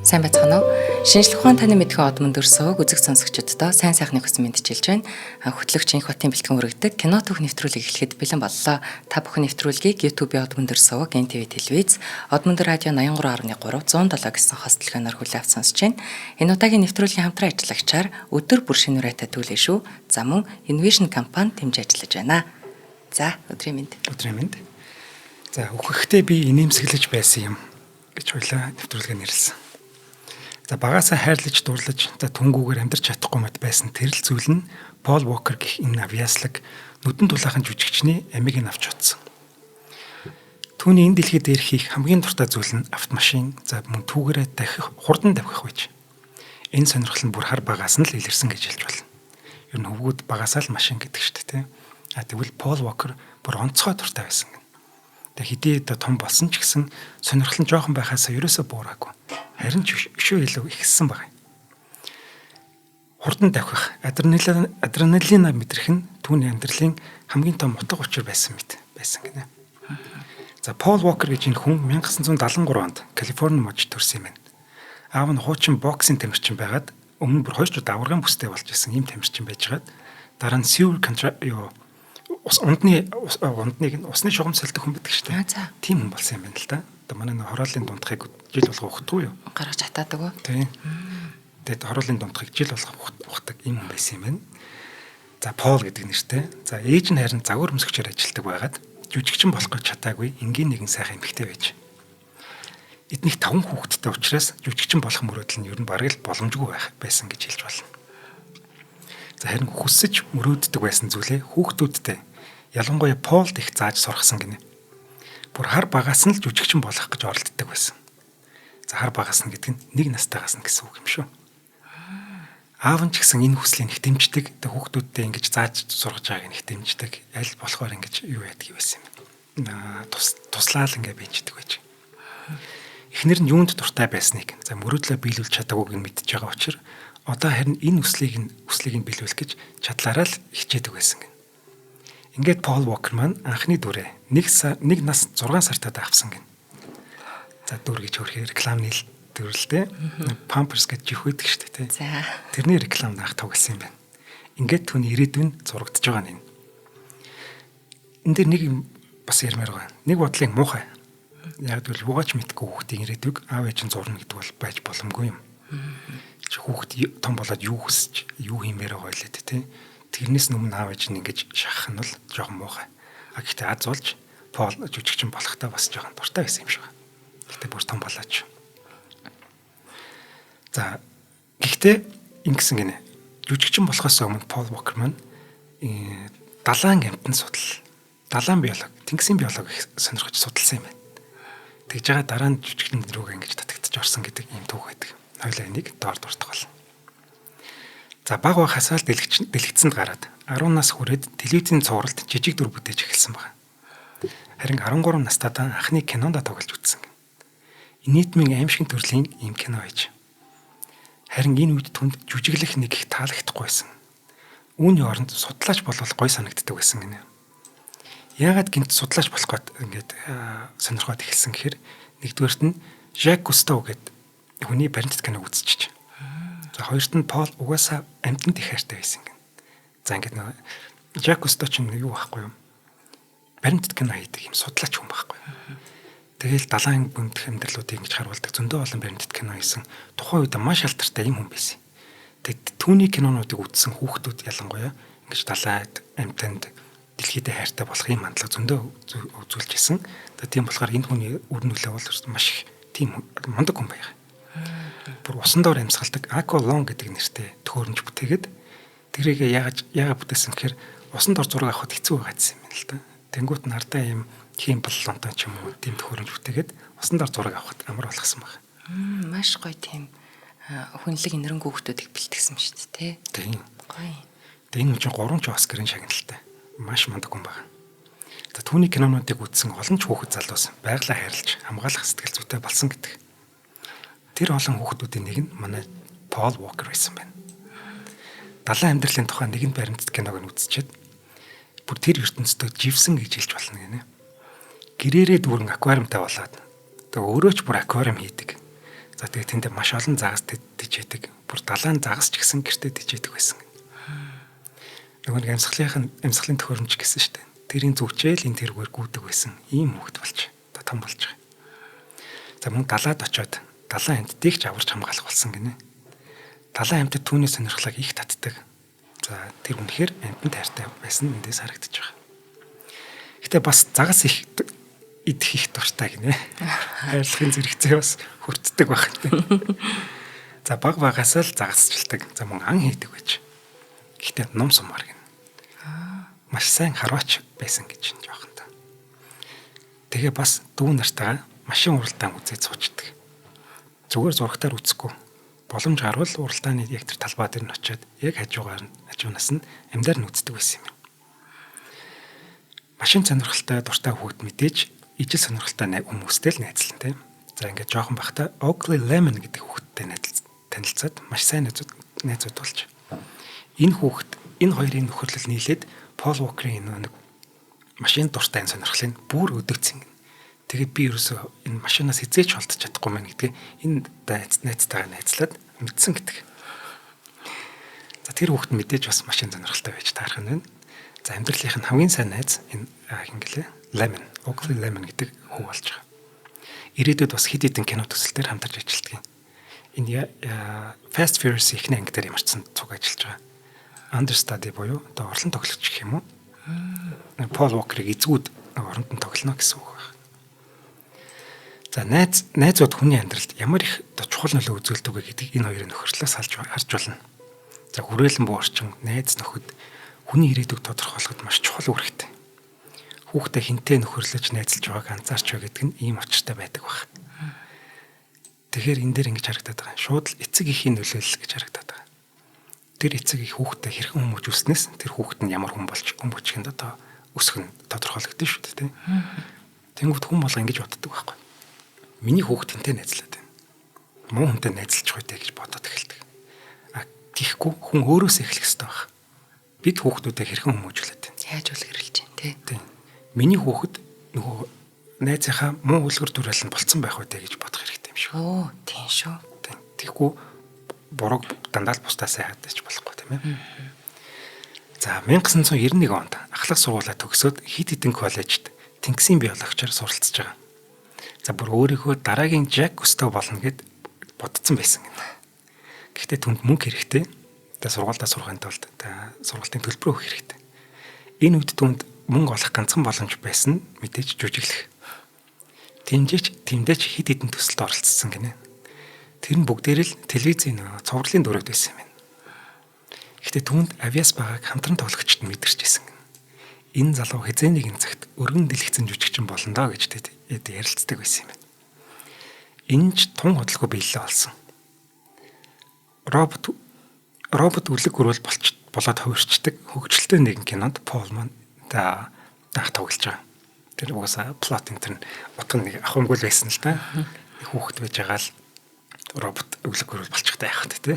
Сайн байцгаана уу? Шинжлэх ухаан таны мэдхэн одмон дөрсөөг үзэг сонсогчдод сайн сайхныг хүсэн мэндчилж байна. Хөтлөгч Инх Батын бэлтгэн хүргэдэг кино түүх нэвтрүүлгийг эхлэхэд бэлэн боллоо. Та бүхэн нэвтрүүлгийг YouTube-ийн одмон дөрсөөг, NTV телевиз, Одмон радио 83.3 107 гэсэн хост телефоноор хүлээн авч сонсож байна. Энэ удаагийн нэвтрүүлгийн хамтран ажиллагчаар өдөр бүр шинэ урайтай түлээ шүү. За мөн Invision компани дэмжиж ажиллаж байна. За өдрийн мэнд. Өдрийн мэнд. За үхэхдээ би инээмсэглэж байсан юм гэж хоёлаа нэвтрүүлгээ нэрлсэн. За багасаа хайрлаж дурлаж за түнгүүгээр амьдарч чадахгүй мэт байсан тэр л зүйл нь Пол Уокер гэх энэ авьяаслаг нүдэн тулаахан жүжигчний амийг нь авч утсан. Түүний энэ дэлхий дээр хийх хамгийн дуртай зүйл нь автомашин, за мөн түүгээрээ дахих, хурдан давхих байж. Энэ сонирхол нь бүр хар багаас нь л илэрсэн гэж хэлж болно. Ер нь хөвгүүд багасаа л машин гэдэг шүү дээ, тийм. А тэгвэл Пол Уокер бүр онцгой дуртай байсан гэнэ. Тэгээ хэдий одоо том болсон ч гэсэн сонирхол нь жоохон байхаасаа ерөөсөө буураагүй. Харин ч өшөө илүү ихссэн байгаа юм. Хурдан давхих, адреналина мэдрэх нь түүний амьдралын хамгийн том утга учир байсан мэт байсан гинэ. За Пол Уокер гэж энэ хүн 1973 онд Калифорни мужид төрсэн юм байна. Аав нь хуучин боксing тамирчин байгаад өмнө бүр 2 ч удаа аваргын бүстэй болж исэн ийм тамирчин байжгаад дараа нь sewer contract юу ус ундны ундныг нь усны шугам сэлдэх хүн байдаг шүү дээ. Тийм хүн болсон юм байна л да. Одоо манай нэг хорооллын дундхыг жил болго ухдаг юу? Гаргаж хатаадаг уу? Тийм. Тэгээд хорооллын дундхыг жил болго ухдаг ийм хүн байсан юм байна. За Пол гэдэг нэртэй. За ээж нь харин загвар өмсгчээр ажилладаг байгаад жүжигчин болох гэж чадаагүй энгийн нэгэн сайхан эмэгтэй байж. Эднийх 5 хүүхэдтэй учраас жүжигчин болох мөрөөдөл нь ер нь бараг л боломжгүй байх байсан гэж хэлж болно. За харин хүсэж мөрөөддөг байсан зүйлээ хүүхдүүдтэй ялангуяа Полд их зааж сургасан гинэ. Бүр хар багаас нь л жүжигчин болох гэж оролддог байсан. За хар багаас нь гэдэг нь нэг настайгаас нь гэсэн үг юм шүү. Аав нь ч гэсэн энэ хүслийг их дэмждэг. Тэг хүүхдүүдтэй ингэж зааж сургаж байгааг нь их дэмждэг. Аль болохоор ингэж юу яадаг байсан юм. Туслаал ингэ бийждэг байж. Эхнэр нь юунд дуртай байсныг за мөрөөдлөө биелүүлж чадаагүйг нь мэдж байгаа учраас одоо харин энэ хүслийг нь биелүүлэх гэж чадлаараа л хичээдэг байсан гэнэ. Ингээд Пол Уокер маань анхны дүрээ нэг нас 6 сартаа авсан гэнэ. За дүр гэж хөрхи рекламны дүр л дээ. Pampers гэж жих байдаг шүү дээ, тий. За. Тэрний рекламд анх тоглосон юм байна. Ингээд түүний ирээдүйн зурагдж байгаа нь энэ. Энэ дээр нэг юм бас ярмаар байгаа. Нэг бодлын муухай. Яг гэвэл юугаач мэдгүй хүүхдийн ирээдүйг аав ээж нь зурна гэдэг бол байж боломгүй юм. Чи хүүхд том болоод юу хүсэж, юу хиймээр байгаа вэ тий. Тэрнээс өмнө аав ээж нь ингэж шахах нь бол жоохон муухай. А гэхдээ аз болж Пол жүжигчин болохтой бас жоохон дуртай байсан юм шиг байна. Гэхдээ бүр том болооч. За гэхдээ ингэсэн гинэ. Жүжигчин болохоос өмнө Пол Уокер маань далайн амьтан судал, далайн биолог, тэнгисийн биолог их сонирхож судалсан юм байна. Тэгж байгаа дараа нь жүжигчин рүүгээ ингэж татагдчих орсон гэдэг ийм түүх байдаг. Хоёлаа энийг доор дуртах болно. За баг байхасаа л дэлгэцэнд гараад 10 нас хүрээд телевизийн цувралд жижиг дүр бүтээж эхэлсэн байна. Харин 13 настайдаа анхны кинонд тоглож үзсэн. Инээдмийн аимшигын төрлийн ийм кино байж. Харин энэ үед түнд жүжиглэх нэг их таалагдахгүй байсан. Үүний оронд судлаач болвол гоё санагддаг байсан гинэ. Яагаад гинт судлаач болох гээд ингээд сонирхоод эхэлсэн гэхээр нэгдүгээрт нь Жак Кусто гэдэг хүний баримтат киног үзчихэж. За хоёрт нь Пол угаасаа амьтанд их хайртай байсан гэнэ. За ингээд нэг Жак Кусто ч юм юу байхгүй юу? Баримтат кино хийдэг юм судлаач хүн байхгүй юу? Тэгэл далайн бөмбөх амьдралуудыг ингэж харуулдаг зөндөө олон баримтат кино хийсэн. Тухайн үед маш алдартай юм хүн байсан. Тэгэд түүний кинонуудыг үзсэн хүүхдүүд ялангуяа ингэж далайд амьтанд дэлхийдээ хайртай болох юм хандлага зөндөө үзүүлж исэн. Тэгээ тийм болохоор энэ хүний үр нөлөө бол маш их тийм мундаг хүн байх. Бүр усан доор амьсгалдаг Aqualung гэдэг нэртэй төхөөрөмж бүтээгээд тэрийг яагаад бүтээсэн гэхээр усан доор зураг авахд хэцүү байгаадсэн юм байна л да. Тэнгүүт нь ардаа юм хийм боллонтой ч юм уу тийм төхөөрөмж бүтээгээд усан доор зураг авахд амар болгосон байна. Маш гоё тийм хүнлэг инэрэнгүй хүмүүсийг бэлтгэсэн юм шүү дээ, тий. Тийм. Гоё. Тэгээ энэ хүн чинь 3 ч Оскарын шагналтай. Маш мундаг хүн байна. За түүний кинонуудыг үзсэн олон ч хүүхэд залуус байгалаа хайрлаж хамгаалах сэтгэл зүйтэй болсон гэдэг. Тэр олон хүүхдүүдийн нэг нь манай Пол Уокер байсан байна. Далайн амьдралын тухай нэгэн баримтат киног нь үзчихэд бүр тэр ертөнцийн живсэн гэж хэлж болно гинэ. Гэрээрээ дүүрэн аквариумтай болоод тэгээ өөрөө ч бүр аквариум хийдэг. За тэгээ тэнд маш олон загас тижээдэг. Бүр далайн загас ч гэсэн гэртээ тижээдэг байсан. Нөгөө нэг амьсгалын төхөөрөмж гэсэн шүү дээ. Тэрийн зүгчээл энэ тэргээр гүйдэг байсан. Ийм хүүхэд болж одоо том болж байгаа. За мөн далаад очиод далайн амьтдыг ч аварч хамгаалах болсон гинэ. Далайн амьтад түүний сонирхлыг их татдаг. За тэр үнэхээр амьтанд хайртай байсан эндээс харагдаж байгаа. Гэтэ бас загас их идэх их дуртай гинэ. Хайрлахын зэрэгцээ бас хүртдэг байх тийм. За баг багасаа л загасчилдаг. За мөн ан хийдэг байж. Гэхдээ ном сумаар гинэ. Маш сайн харваач байсан гэж жоохон та. Тэгээ бас дүү нартайгаа машин уралдаан үзээд суучдаг. Зүгээр зурагтаар үзэхгүй. Боломж гарвал уралдааны яг тэр талбай дээр нь очиод яг хажуугаар нь хажуунаас нь амьдаар нь үздэг байсан юм. Машин сонирхолтой дуртай хүүхэд мэдээж ижил сонирхолтой хүмүүстэй л найзлан тийм. За ингээд жоохон байхдаа Oakley Lemon гэдэг хүүхэдтэй танилцаад маш сайн найзууд болж. Энэ хүүхэд энэ хоёрын нөхөрлөл нийлээд Пол Уокерийн нэг машин дуртай энэ сонирхлыг бүр өдөгцсөн. Тэгээд би ерөөсөө энэ машинаас хизээч холдож чадахгүй мэн гэдгээ энэ найзтайгаа найзлаад мэдсэн гэдэг. За тэр хүүхэд мэдээж бас машин сонирхолтой байж таарах нь байна. За амьдралынх нь хамгийн сайн найз энэ хин гэлээ Lemon, Oakley Lemon гэдэг хүү болж байгаа. Ирээдүйд бас хэд хэдэн кино төсөл дээр хамтарч ажилладаг юм. Энэ Fast Furious эхний анги дээр ямарчсан цуг ажиллаж байгаа. Understudy буюу одоо орлон тоглогч гэх юм уу? Пол Уокерыг эзгүүд оронд нь тоглоно гэсэн үг байна. За найзууд хүний амьдралд ямар их одоо чухал нөлөө үзүүлдэг вэ гэдгийг энэ хоёрын нөхөрлөөс харж болно. За хүрээлэн буу орчин найз нөхөд хүний ирээдүг тодорхойлоход маш чухал үүрэгтэй. Хүүхдээ хинтээ нөхөрлөж найзалж байгааг анзаарч бай гэдэг нь ийм учиртай байдаг баг. Тэгэхээр энэ дээр ингэж харагдаад байгаа. Шууд л эцэг эхийн нөлөөлөл гэж харагдаад байгаа. Тэр эцэг их хүүхдээ хэрхэн хүмүүжүүлснээс тэр хүүхэд нь ямар хүн болж хүн бүжигэнд одоо өсөх нь тодорхойлогдсон шүү дээ, тийм. Тэнгүүт хүн болго ингэж боддог байхгүй. Миний хүүхэд хинтээ найзлаад байна. Муу хүнтэй найзалж байгаа гэж бодоод эхэлдэг. А тийхгүй хүн өөрөөсөө эхлэх ёстой байх. Бид хүүхдүүдэд хэрхэн хүмүүжүүлээд байна. Яаж үлгэрэлж байна, тий. Тийм. Миний хүүхэд нөгөө найзынхаа муу үлгэр дуурайл нь болцсон байх үү гэж бодох хэрэгтэй юм шиг. Оо, тийм шүү. Тийм. Тэгэхгүй бурууг дандаа л бусдаас хайгаад болохгүй тийм ээ. За 1991 онд ахлах сургуулаа төгсөөд хэд хэдэн коллежид тэнгисийн биологчоор суралцж байгаа. За бүр өөрийнхөө дараагийн Жак Кусто болно гэд бодсон байсан гэнэ. Гэхдээ түнд мөнгө хэрэгтэй. Тэгээ сургуульдаа сурахын тулд сургуулийн төлбөрөө өгөх хэрэгтэй. Энэ үед түнд мөнгө олох ганцхан боломж байсан нь мэдээж жүжиглэх. Тэмдээч хэд хэдэн төсөлд оролцсон гинэ. Тэр нь бүгдээр л телевизийн цувралын дүрүүд байсан юм байна. Гэхдээ түүнд авиас байгааг хамтран тоглогчд нь мэдэрч байсан гинэ. Энэ залуу хэзээ нэгэн цагт өргөн дэлгэцэн жүжигчин болно доо гэж тэд ярилцдаг байсан юм байна. Энэ ч тун удалгүй биелэлээ олсон. Робот үлэг гөрөөл болоод хувирчдаг хөгжилтэй нэгэн кинонд Пол маань анх тоглож байгаа. Тэр угаасаа плот энэ төр утга нэг ахуймгүй л байсан л да. Нэг хүүхэд байж байгаа л робот өглөг гөрөөл болчихтой яах вэ те.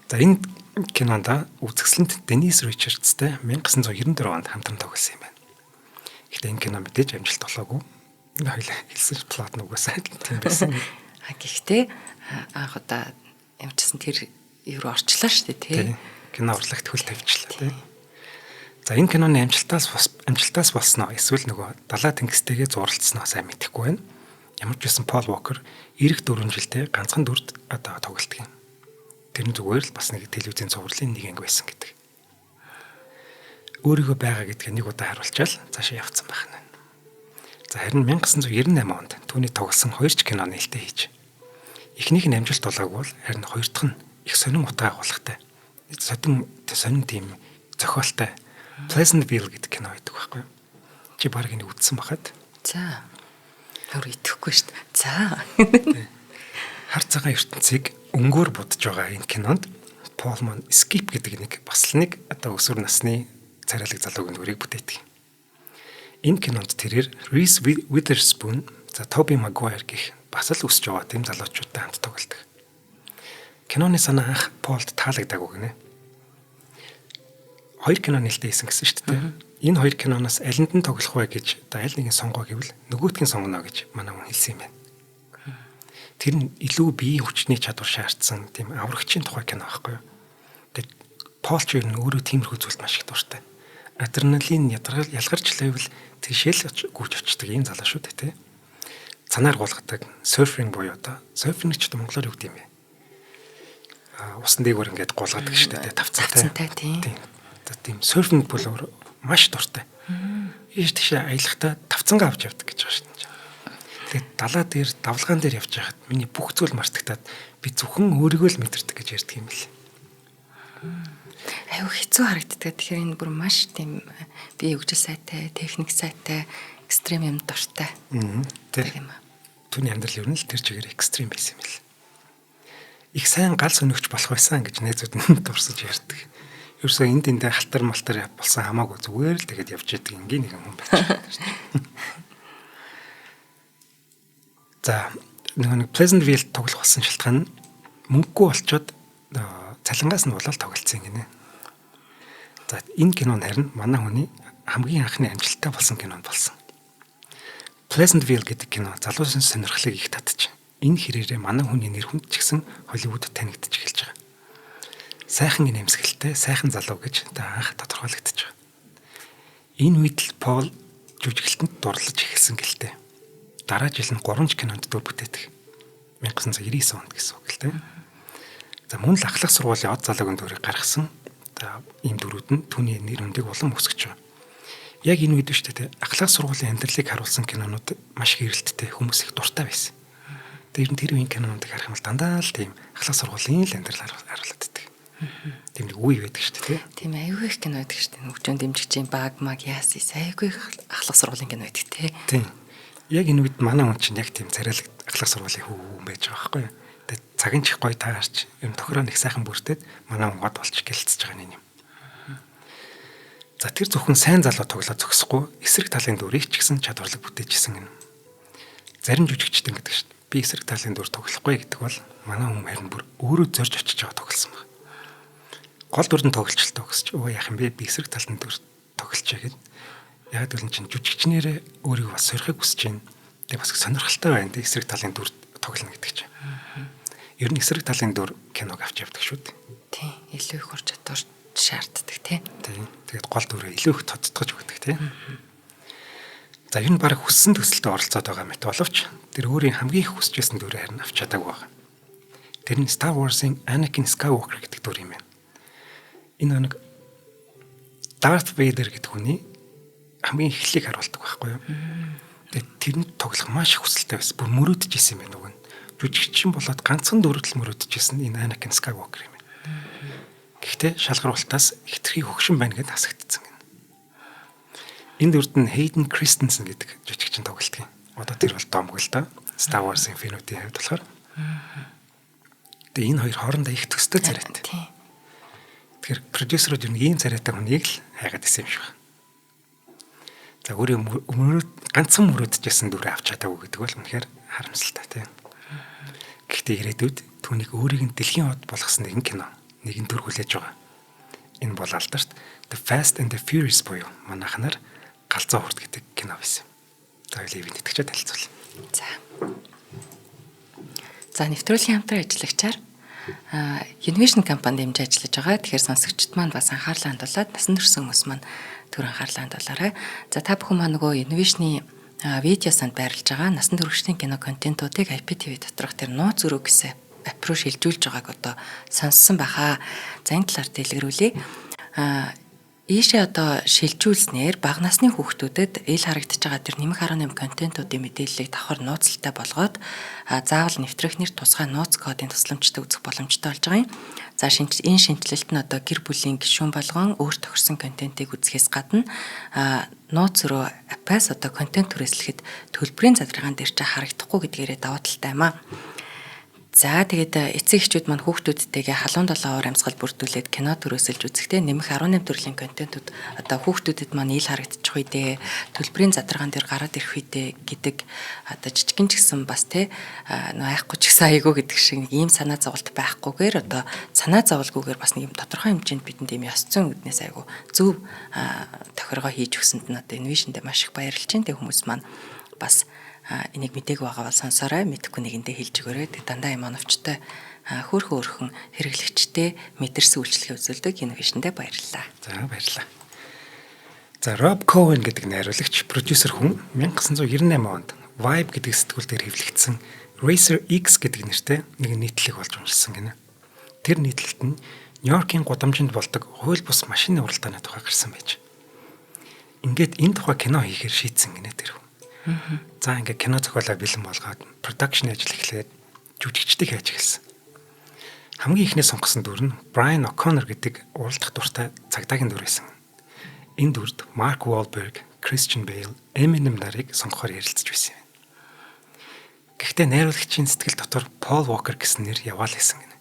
За энэ кинонд үзэсгэлэнт Денис Ричардстай 1994 онд хамтран тоглосон юм байна. Гэхдээ энэ кино мэдээж амжилт болоогүй. Хоёлаа хэлсэн плот нь угаасаа тийм байсан. А гэхдээ анх удаа ямарчсан тэр юу руу орчлоо шүү дээ тий. Кино урлагт хөл тавьчлаа тий. За энэ киноны амжилтаас болсноо эсвэл нөгөө далаа тэнгистэйгээ зуралцсноо сайн мэдэхгүй байна. Ямар ч байсан Пол Уокер ирэх 4 жилдээ ганцхан дүрд одоо тоглолтог юм. Тэр нь зүгээр л бас нэг телевизийн цувралын нэг анги байсан гэдэг. Өөрийгөө байгаа гэдгээ нэг удаа харуулчаал цаашаа явцсан байх нь. За харин 1998 онд түүний тоглосон хоёр ч кино нээлттэй хийж. Эхнийх нь амжилт болоогүй бол харин хоёр дахь нь их сонин утга агуулгатай. Сонин тийм зохиолтой Pleasantville гэдэг кино байдаг байхгүй юу? Чи баг энийг үзсэн бахад. За. Өөр итгэхгүй шүү дээ. За. Хар цагаан ертөнцийг өнгөөр будаж байгаа энэ кинонд Пол маань Skip гэдэг нэг бас л нэг одоо өсвөр насны царайлаг залуугийн дүрийг бүтээдэг. Энэ кинонд тэрээр Reese Witherspoon, за Tobey Maguire гэх бас л өсөж байгаа тийм залуучуудтай хамт тоглодог. Киноны санаа анх Полд таалагдаагүй гинэ. Хоёр кино нээлттэй хийсэн гэсэн шүү дээ. Энэ хоёр киноноос алинд нь тоглох вэ гэж одоо аль нэгэн сонгоо гэвэл нөгөөтг нь сонгоно гэж манай хүн хэлсэн юм байна. Тэр нь илүү биеийн хүчний чадвар шаардсан тийм аврагчийн тухай кино байхгүй юу? Тэгээд Пол ч ер нь өөрөө тиймэрхүү зүйлд маш их дуртай. Адреналин ялгарч левел тийшээ л гүйж очдог ийм залуу шүү дээ, тий. Цанаар гулгадаг, surfing буюу одоо surfing ч одоо монголоор юу гэдэг юм бэ? А усан дээгүүр ингээд гулгадаг шүү дээ, тавцантай. Тавцантай, тий. Тийм surfing бол маш дуртай. Ийш тийшээ аялахдаа тавцангаа авч явдаг гэж байгаа шүү дээ. Тэгээд далаа дээр, давлгаан дээр явж байхад миний бүх зүйл мартагтаад би зөвхөн өөрийгөө л мэдэрдэг гэж ярьдаг юм бэл. Аюу хэцүү харагддаг. Тэгэхээр энэ бүр маш тийм бие хөгжил сайтай, техник сайтай, extreme юм дуртай. Тэр юм. Түүний амьдрал ер нь л тэр чигээр extreme байсан юм бэл. Их сайн гал сөнөгч болох байсан гэж найзууд нь дурсаж ярьдаг. Ерөөсөө энд эндээ халтар малтар болсон хамаагүй зүгээр л тэгээд явж идэг энгийн нэг хүн байж. За нөгөө нэг Pleasantville тоглох болсон шалтгаан нь мөнгөгүй болчоод цалингаас нь болоод тоглолцсон гинэ. За энэ кино нь харин манай хүний хамгийн анхны амжилттай болсон кинонд болсон. Pleasantville гэдэг кино залуусын сонирхлыг их татчих. Энэ хэрээрээ манай хүний нэр хүнд ч гэсэн Холливуудад танигдчих эхэлж байгаа. Сайхан нэмсгэлтэй, сайхан залуу гэж анх тодорхойлогдож байгаа. Энэ үед л Пол жүжиглэлтэнд дурлаж эхэлсэн гэлтэй. Дараа жил нь 3 кинонд дүр бүтээдэг. 1999 онд гэсэн үг л дээ. За мөн л ахлах сургуулийн од залуугийн дүрийг гаргасан. За ийм дүрүүд нь түүний нэр хүндийг улам өсгөж байгаа. Яг энэ үед шүү дээ, ахлах сургуулийн амьдралыг харуулсан кинонууд маш их эрэлттэй, хүмүүс их дуртай байсан. Тэр нь тэр үеийн кинонуудыг харах юм бол дандаа л тийм ахлах сургуулийн л амьдрал харуулдаг. Тийм нэг үе байдаг шүү дээ, тийм аюу их кино байдаг шүү дээ. Хөгжөөн дэмжигчийн баг маг яас аюу их ахлах сургуулийн кино байдаг тий. Тийм. Яг энэ үед манай хүн чинь яг тийм царайлаг ахлах сургуулийн хүү байж байгаа байхгүй юу? Тэгээд цаг нь ч их гоё таарч юм тохироо нэг сайхан бүртээд манай хүн год болч гэлцэж байгаа юм. За тэр зөвхөн сайн залуу тоглоо зогсохгүй эсрэг талын дүрийг ч гэсэн чадварлаг бүтээжсэн гэнэ. Зарим жүжигчд ингэдэг шүү дээ. Би эсрэг талын дүр тоглохгүй гэдэг бол манай хүн харин бүр өөрөө зорж очиж байгаа тоглосон баг. Гол дүр нь тоглолцолтой өгсөж өө яах юм бэ? Би эсрэг талын дүр тоглолчоо гэд. Яг л чинь жүжигчнэрээ өөрийгөө бас сорихыг хүсэж байна. Тэгээ бас сонирхолтой байна. Тэг эсрэг талын дүр тоглоно гэдэг чинь. Ер нь эсрэг талын дүр киног авч явдаг шүү дээ. Тийм, илүү их ур чадвар шаарддаг тий. Тийм. Тэгээд гол дүрээ илүү их тодтогч өгдөг тий. За ер нь баг хүссэн төсөлтөд оролцоод байгаа мэт боловч тэр өөрийн хамгийн их хүсэж байсан дүрээ харин авч чадаагүй байгаа. Тэр нь Star Wars-ын Anakin Skywalker гэдэг дүр юм байна. Энэ нэг Darth Vader гэдэг хүний хамгийн эхлэлийг харуулдаг байхгүй юу? Тэгээд тэрэнд тоглох маш их хүсэлтэй байсан. Бүр мөрөөдөж исэн юм байна нөгөө нь. Жүжигчин болоод ганцхан дүртэл мөрөөдөж исэн энэ Anakin Skywalker юм байна. Гэхдээ шалгаруултаас хитрхи хөгшин байна гэдээ хасагдсан гэнэ. Энэ дүрд нь Hayden Christensen гэдэг жүжигчин тоглолт юм. Одоо тэр бол домог л доо. Star Wars-ын фэнүүдийн хувьд болохоор. Тэгээ энэ хоёр хоорондоо их төстэй царайтай. Тэгэхээр продюсерууд ер нь ийм царайтай хүнийг л хайгаад исэн юм шиг байна. За өөрөө ганцхан мөрөөдөжсэн дүрээ авч чадаагүй гэдэг бол үнэхээр харамсалтай тийм. Гэхдээ ирээдүйд түүнийг өөрийг нь дэлхийн од болгосон нэгэн кино, нэгэн дүр хүлээж байгаа. Энэ бол алдарт The Fast and the Furious буюу манайхнаар галзуу хурд гэдэг кино байсан. За хоёулаа итгэжээ танилцуул. За. За нэвтрүүлгийн хамтран ажиллагчаар Innovation компани дэмжиж ажиллаж байгаа. Тэгэхээр сонсогчд маань бас анхаарлаа хандуулад насан турш хүмүүс маань төр анхаарлаа хандуулаарай. За та бүхэн маань нөгөө Innovation-ы видео санд байрлаж байгаа насан туршидын кино контентуудыг IPTV доторх тэр нууц өрөө гэсэн app руу шилжүүлж байгааг одоо сонссон байхаа. За энэ талаар дэлгэрүүлье. Ийшээ одоо шилжүүлснээр бага насны хүүхдүүдэд ил харагдаж байгаа тэр нэмэх 18 контентуудын мэдээллийг давхар нууцлалтай болгоод заавал нэвтрэх нэр тусгай нууц кодын тусламжтай үзэх боломжтой болж байгаа юм. За энэ шинэчлэлт нь одоо гэр бүлийн гишүүн болгон өөр тохирсон контентыг үзэхээс гадна нууц өрөө app-аас одоо контент түрээслэхэд төлбөрийн задаргаан дээр чи харагдахгүй гэдгээрээ давуу талтай юм аа. За тэгээд эцэг эхчүүд маань хүүхдүүдтэйгээ халуун долоо уур амьсгал бүрдүүлээд кино төрөөсөлж үзэхдээ нэмэх 18 төрлийн контентууд одоо хүүхдүүдэд маань ил харагдчих үедээ төлбөрийн задаргаан дээр гараад ирэх үедээ гэдэг одоо жижигэн ч гэсэн бас те нөө айхгүй ч гэсэн айгүй гэдэг шиг нэг ийм санаа зовлт байхгүйгээр одоо санаа зовлгүйгээр бас нэг юм тодорхой хэмжээнд бидэнд ийм ёс зүйн үүднээс айгүй зөв тохиргоо хийж өгсөнд нь одоо Invision-д маш их баярлж байна. Тэг хүмүүс маань бас Энийг мдээгүй байгаа бол сонсоорой, мэдэхгүй нэгэндээ хэлж өгөөрэй. Тэг дандаа юм оновчтой хөөрхөн өөрхөн хэрэглэгчтэй мэдэрсэн үйлчилгээ үзүүлдэг Innovation-д баярлалаа. За баярлалаа. За Роб Коэн гэдэг найруулагч, продюсер хүн 1998 онд Vibe гэдэг сэтгүүл дээр хэвлэгдсэн Racer X гэдэг нэртэй нэг нийтлэлийг олж уншсан гинэ. Тэр нийтлэлт нь Нью-Йоркийн гудамжинд болдог хууль бус машины уралдааны тухай гарсан байж. Ингээд энэ тухай кино хийхээр шийдсэн гинэ тэр хүн. За ингээд кино зохиолоо бэлэн болгоод production ажил эхлээд жүжигчдийг хайж эхэлсэн. Хамгийн эхний сонгосон дүр нь Брайан О'Коннор гэдэг уралдах дуртай цагдаагийн дүр байсан. Энэ дүрд Марк Уолберг, Кристиан Бейл, Eminem нарыг сонгохоор ярилцж байсан юм. Гэхдээ найруулагчийн сэтгэл дотор Пол Уокер гэсэн нэр яваал байсан гинэ.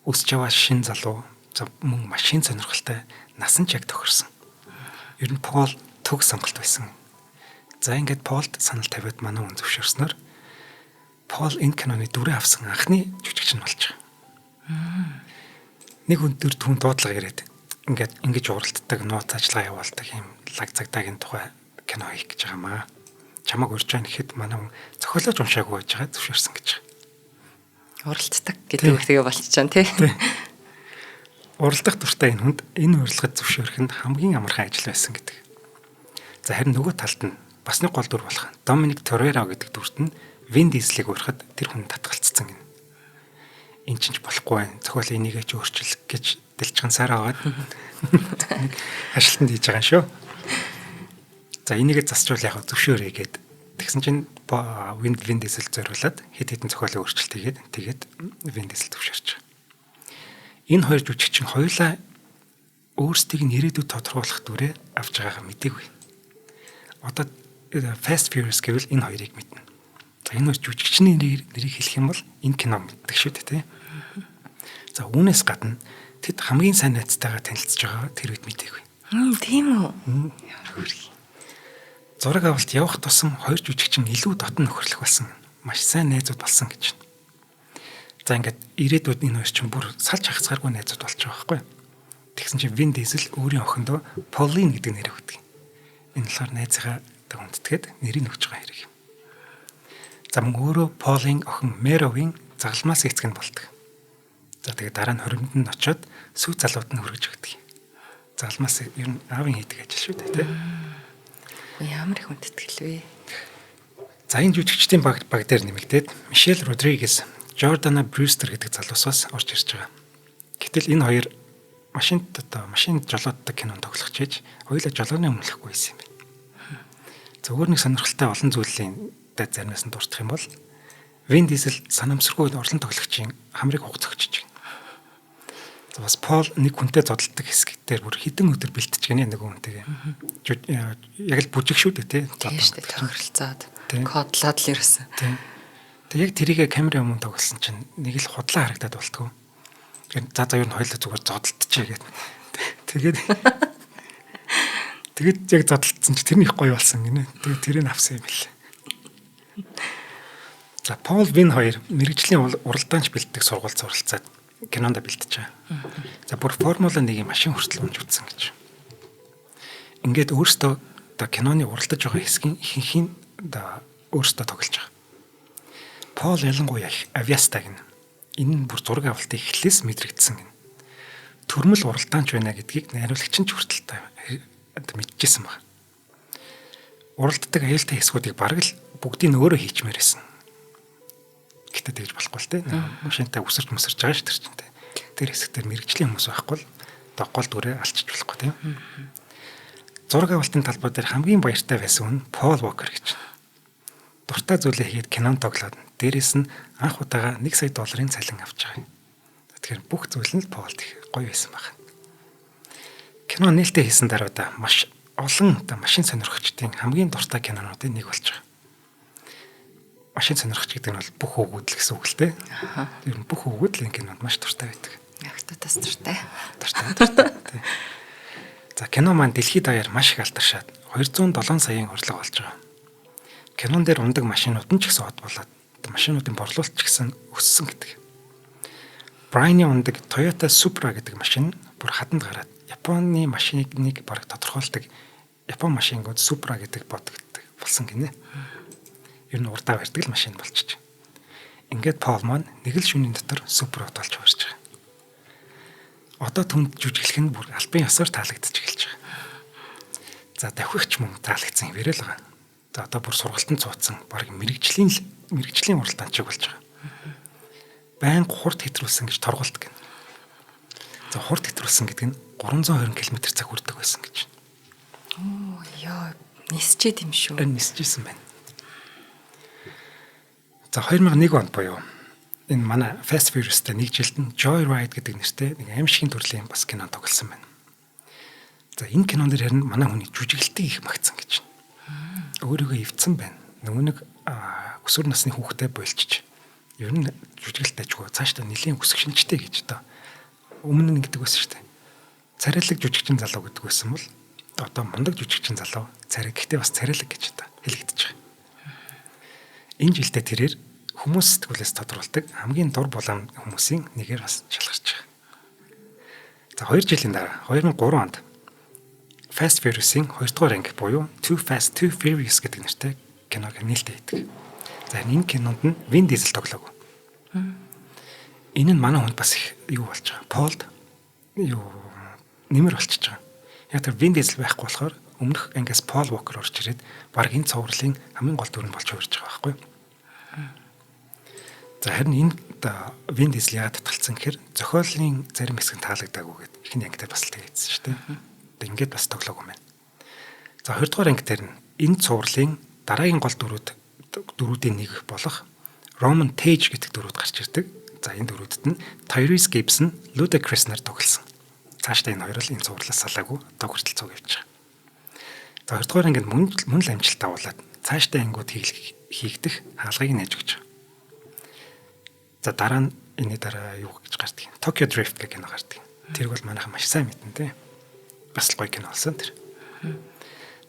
Өсөж яваа шин залуу, мөн машин сонирхолтой, насан ч яг тохирсон. Ер нь Пол төг сонголт байсан. За ингээд Полд санал тавиад манай хүн зөвшөөрснөөр Пол энэ киноны дүрээ авсан анхны жүжигч нь болж байгаа. Нэг өндөр түн дуудлага ирээд ингээд ингэж уралддаг, нууц ажиллагаа явуулдаг юм лаг цагдаагийн тухай кино хийх гэж байгаа маа. Чамаг урьж байгаа гэхэд манай хүн зохиолооч уншаагүй байж байгаа зөвшөөрсөн гэж байгаа. Уралддаг гэдэг үг тэгээ болчихжээ тий. Уралдах дуртай энэ хүнд энэ урилгад зөвшөөрөх нь хамгийн амархан ажил байсан гэдэг. За харин нөгөө талд нь бас нэг гол дүр болох Доминик Торетто гэдэг дүрт нь Вин Дизелийг урихад тэр хүн татгалцсан гинэ. Эн чинь ч болохгүй байна. Зохиол энийгээ ч өөрчил гэж дэлжгансаар аваад нэг ажилтанд хийж байгаа юм шүү. За энийгээ засчвал яг зөвшөөрэй гээд тэгсэн чинь Вин Дизель зориулаад хэд хэдэн зохиолын өөрчлөлт хийгээд тэгээд Вин Дизель зөвшөөрч байгаа. Энэ хоёр жүжигчин хоёулаа өөрсдийг нь ирээдүйд тодорхойлох дүрээ авч байгаагаа мдээгүй. Одоо Fast Furious гэвэл энэ хоёрыг мэднэ. За энэ хоёр жүжигчний нэрийг хэлэх юм бол энэ кино мэддэг шүү дээ, тий. За үүнээс гадна тэд хамгийн сайн найзтайгаа танилцж байгаа тэр үед мдээгүй. Тийм үү? Ямар хөөрхий. Зураг авалт явах тусам хоёр жүжигчин илүү дотн нөхөрлөх болсон. Маш сайн найзууд болсон гэж байна. За ингээд ирээдүйд энэ хоёр чинь бүр салж хагацгааргүй найзууд болж байгаа байхгүй. Тэгсэн чинь Вин Дизель өөрийн охиндоо Полин гэдэг нэр өгдөг. Энэ болохоор найзынхаа хүндэтгээд нэрийг өгч байгаа хэрэг юм. За мөн өөрөө Полин охин Меровын загалмаас эцэг нь болдог. За тэгээд дараа нь хоримд нь очиод сүү залууд нь хүргэж өгдөг. Загалмаас ер нь аавын хийдэг ажил шүү дээ, тий. Ямар их хүндэтгэл вэ? За энэ жүжигчдийн баг дээр нэмэгдээд Мишель Родригес, Жордана Брюстер гэдэг залуусаас орж ирж байгаа. Гэтэл энэ хоёр машинд одоо машин жолооддаг кинонд тоглох чиж хоёулаа жолооны өмнөлөхгүй байсан юм байна. Зөвхөн нэг сонирхолтой олон зүйлийн заримнаас нь дурдах юм бол Вин Дизель санамсаргүй орлон тоглогчийн хамрыг хугацгч байна. За бас Пол нэг хүнтэй зодтолдог хэсэг дээр бүр хэдэн өдөр бэлтэж гинэ нөгөө хүнтэйгээ. Яг л бүжиг шүү дээ тий. Тохиролцоод кодлоод л ерөөсөн. Тэг яг тэрийгэ камерын өмнө тоглосон чинь нэг л худлаа харагдаад болтгоо. Тэгэхээр за за ер нь хоёулаа зүгээр зодтолтчихъя гэд. Тэгээд тэгээд яг зодтолтсон чи тэр нь их гоё болсон гинэ. Тэгээд тэрийг авсан юм билээ. За Пол Вин хоёр мэрэгжлийн уралдаанч бэлддэг сургууль суралцаад кинонд бэлтэж байгаа. За бүр Формула 1-ийн машин хүртэл унж утсан гэж. Ингээд өөртөө одоо киноны уралдаж байгаа хэсгийн ихэнхийг одоо өөртөө тоглож байгаа. Пол ялангуяа их авиастай гинэ. Энэ нь бүр зураг авалтын эхлээс мэдрэгдсэн гинэ. Төрмөл уралдаанч байна гэдгийг найруулагч нь ч хүртэл одоо мэдчихсэн баг. Уралддаг аюултай хэсгүүдийг бараг л бүгдийг нь өөрөө хийчмээр байсан. Гэтэ тэгж болохгүй л те. Машинтай үсэрч мөсөрч байгаа ш тэр чинь те. Тэр хэсэг дээр мэрэгжлийн хүмүүс байхгүй л одоо гол дүрээ алчиж болохгүй те. Зураг авалтын талбай дээр хамгийн баяртай байсан хүн Пол Уокер гэж. Дуртай зүйлээ хийгээд кинонд тоглоод дээрэс нь анх удаага 1 сая долларын цалин авч байгаа юм. Тэгэхээр бүх зүйл нь Полд их гоё байсан байна. Кино нээлттэй хийсэн даруйда маш олон одоо машин сонирхогчдын хамгийн дуртай кинонуудын нэг болж байгаа. Машин сонирхогч гэдэг нь бол бүх хүүгүүд л гэсэн үг л дээ. Ер нь бүх хүүгүүд л энэ кинонд маш дуртай байдаг. Ягтатаас дуртай. Дуртай. Тий. За кино маань дэлхийд даяар маш их алдаршаад 207 саяын орлого олж байгаа. Кинон дээр ундаг машинууд нь ч гэсэн од болоод машинуудын борлуулалт ч гэсэн өссөн гэдэг. Брайны ундаг Toyota Supra гэдэг машин бүр хаданд гараад Японы машиныг нэг бараг тодорхойлдог Япон машингууд Supra гэдэг бодогддог болсон гинэ. Ер нь урдаа барьдаг л машин болчих. Ингээд Пол маань нэг л шөнийн дотор супер от болж хувирч байгаа. Одоо түнд жүжиглэх нь бүр албан ёсоор таалагдчих эхэлж байгаа. За давхигч мөн таалагдсан хэвээрээ л байгаа. За одоо бүр сургалтанд суудсан баг мэрэгжлийн уралдаанчиг болж байгаа. Байнга хурд хэтрүүлсэн гэж торгуулдаг гэнэ. За хурд хэтрүүлсэн гэдэг нь 320 км/цаг хүрдэг байсан гэж. Оо ёо, нисчээд юм шүү. Энэ нисчихсэн байна. За 2001 онд буюу энэ манай Fast Furious-тай нэг жилд нь Joyride гэдэг нэртэй нэг аимшигын төрлийн бас кино тоглосон байна. За энэ кинон дээр харин манай хүний жүжиглэлтийг их магтсан гэж. Өөрийгөө эвдсэн байна. Нөгөө нэг өсвөр насны хүүхдээ болчих. Ер нь жүжиглэлт ажгүй цаашдаа нэлийн өсөх шинжтэй гэж одоо өмнө нь ингэдэг байсан шүү дээ. Царайлаг жүжигчин залуу гэдэг байсан бол одоо мундаг жүжигчин залуу царай гэхдээ бас царайлаг гэж одоо хэлэгдэж байгаа. Энэ жилдээ тэрээр хүмүүс сэтгүүлээс тодруулдаг хамгийн дур булаан хүмүүсийн нэгээр бас шалгарч байгаа. За 2 жилийн дараа 2003 онд Fast Furious-ийн 2 дугаар анги буюу Too Fast Too Furious гэдэг нэртэй киног нээлттэй хийдэг. За энэ кинонд нь Vin Diesel тоглоогүй. Энэ нь манай хүнд бас их юу болж байгаа. Полд юу нэмэр болчихж байгаа. Яг тэр Vin Diesel байхгүй болохоор өмнөх ангиас Пол Уокер орж ирээд баг энэ цувралын хамгийн гол дүр нь болж хувирч байгаа байхгүй юу? За харин энэ Vin Diesel яагаад татгалцсан гэхээр зохиолын зарим хэсэг нь таалагдаагүй гэдэг эхний анги дээр бас л тэгсэн шүү дээ. Ингээд бас тоглоогүй юм байна. За 2 дугаар анги дээр нь энэ цувралын дараагийн гол дөрүүдийн нэг болох Roman Tage гэдэг дөрүүд гарч ирдэг. За энэ дөрүүдэд нь Tyrese Gibson, Ludacris нар тоглосон. Цаашдаа энэ хоёр л энэ цувралаас салаагүй одоо хүртэл цуг явж байгаа. За 2 дугаар ангид мөн л амжилт агуулад цаашдаа ангиуд хийгдэх хаалгыг нээж өгч байгаа. За дараа нь энэ дараа юу гэж гардаг юм? Tokyo Drift гэх кино гардаг. Тэр бол манайхан маш сайн мэднэ те. Бас л гоё кино болсон тэр.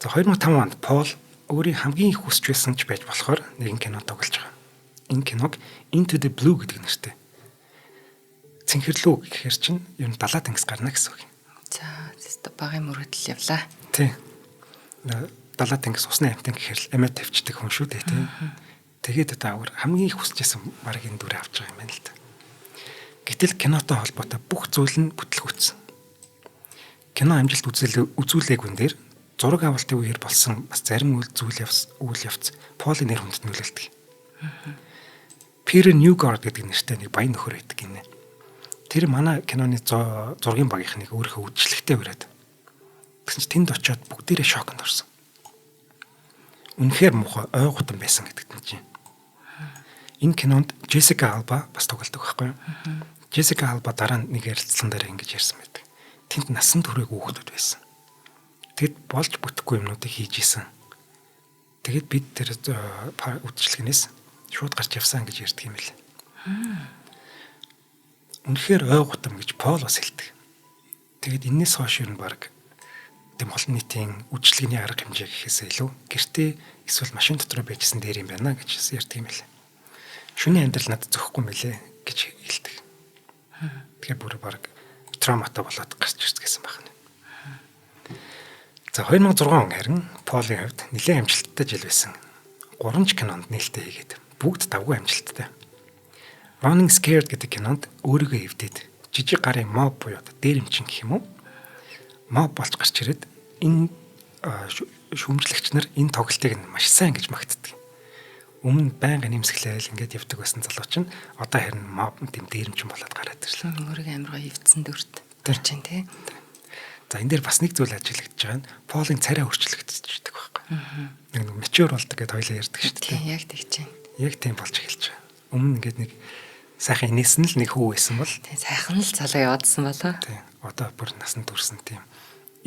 За 2005 онд Пол өөрийн хамгийн их хүсч байсан ч байж болохоор нэгэн кино тоглож байгаа. Энэ киног Into the Blue гэдэг нэртэй. Цэнхэрлүү гэхээр чинь ер нь далаа тэнгис гарна гэсэн үг. За зөв багын мөрөдөл явлаа. Тий. Далаа тэнгис усны амьтан гэхээр л амиа тавьчихдаг хүн шүү дээ тий. Тэгээд одоо өөр хамгийн их хүсэж байсан баг энэ дүрээ авч байгаа юм байна л да. Гэтэл кинотой холбоотой бүх зүйл нь бүтлгүүцсэн. Кино амжилт үзүүлээгүйн дээр зураг авалтын үеэр болсон бас зарим үйл явц Полын нэр хүндэд нөлөөлдөг. Peter Newgard гэдэг нэртэй нэг баян нөхөр байдаг гинэ. Тэр манай киноны зургийн багийнхныг өөрийнхөө үйлчлэгтэй бариад. Тэгсэн чинь тэнд очиод бүгдээрээ шоконд орсон. Үнэхээр муухай ойгутан байсан гэдэгт нь чинь. Энэ кинонд Джессика Алба бас тоглодог байхгүй юу? Джессика Алба дараа нь нэг ярилцлаган дээр ингэж ярьсан байдаг. Тэнд насан туршиг хүүхдүүд байсан. Тэд болж бүтэхгүй юмнуудыг хийж исэн. Тэгээд бид тэр үдшилгэнээс шууд гарч явсан гэж ярьдаг юм билээ. Үнэхээр ойгутам гэж Пол бас хэлдэг. Тэгээд энэс хойш ер нь баг тэм олон нийтийн үйлчилгээний арга хэмжээ гэхээсээ илүү гэртээ эсвэл машин дотор байжсэн дээр юм байна гэж ярьдаг юм билээ. Шөнийн амьдрал надад зохихгүй мэлээ гэж хэлдэг. Тэгэхээр бүр баг травматай болоод гарч ирсэн гэсэн байна. За 2006 он харин Полын хувьд нэлээд амжилттай жил байсан. 3 ч кинонд нээлттэй хийгээд бүгд давгүй амжилттай. Running Scared гэдэг кинонд өөрийгөө эвдээд жижиг гарын моб буюу дээрэмчин гэх юм уу? Моб болж гарч ирээд энэ шүүмжлэгч нар энэ тоглолтыг нь маш сайн гэж магтдаг. Өмнө байнга нэмсгэлээл ингээд явдаг байсан залуу чинь одоо харин моб тийм дээрэмчин болоод гараад ирлээ. Өөрийгөө амар гоё эвдсэн дүрт төрж чинь тий. За энэ дээр бас нэг зүйл ажиглагдж байгаа нь Полын царай өөрчлөгдөж байхгүй. Нэг нэг mature болдог гэдээ хоёлаа ярьдаг шүү дээ. Тийм яг тэгж байна. Яг тийм болж эхэлж байгаа. Өмнө ингээд нэг сайхан инээсэн л нэг хүү байсан бол тийм сайхан л залуу яваадсан болоо. Тийм. Одоо бүр насан турсан тийм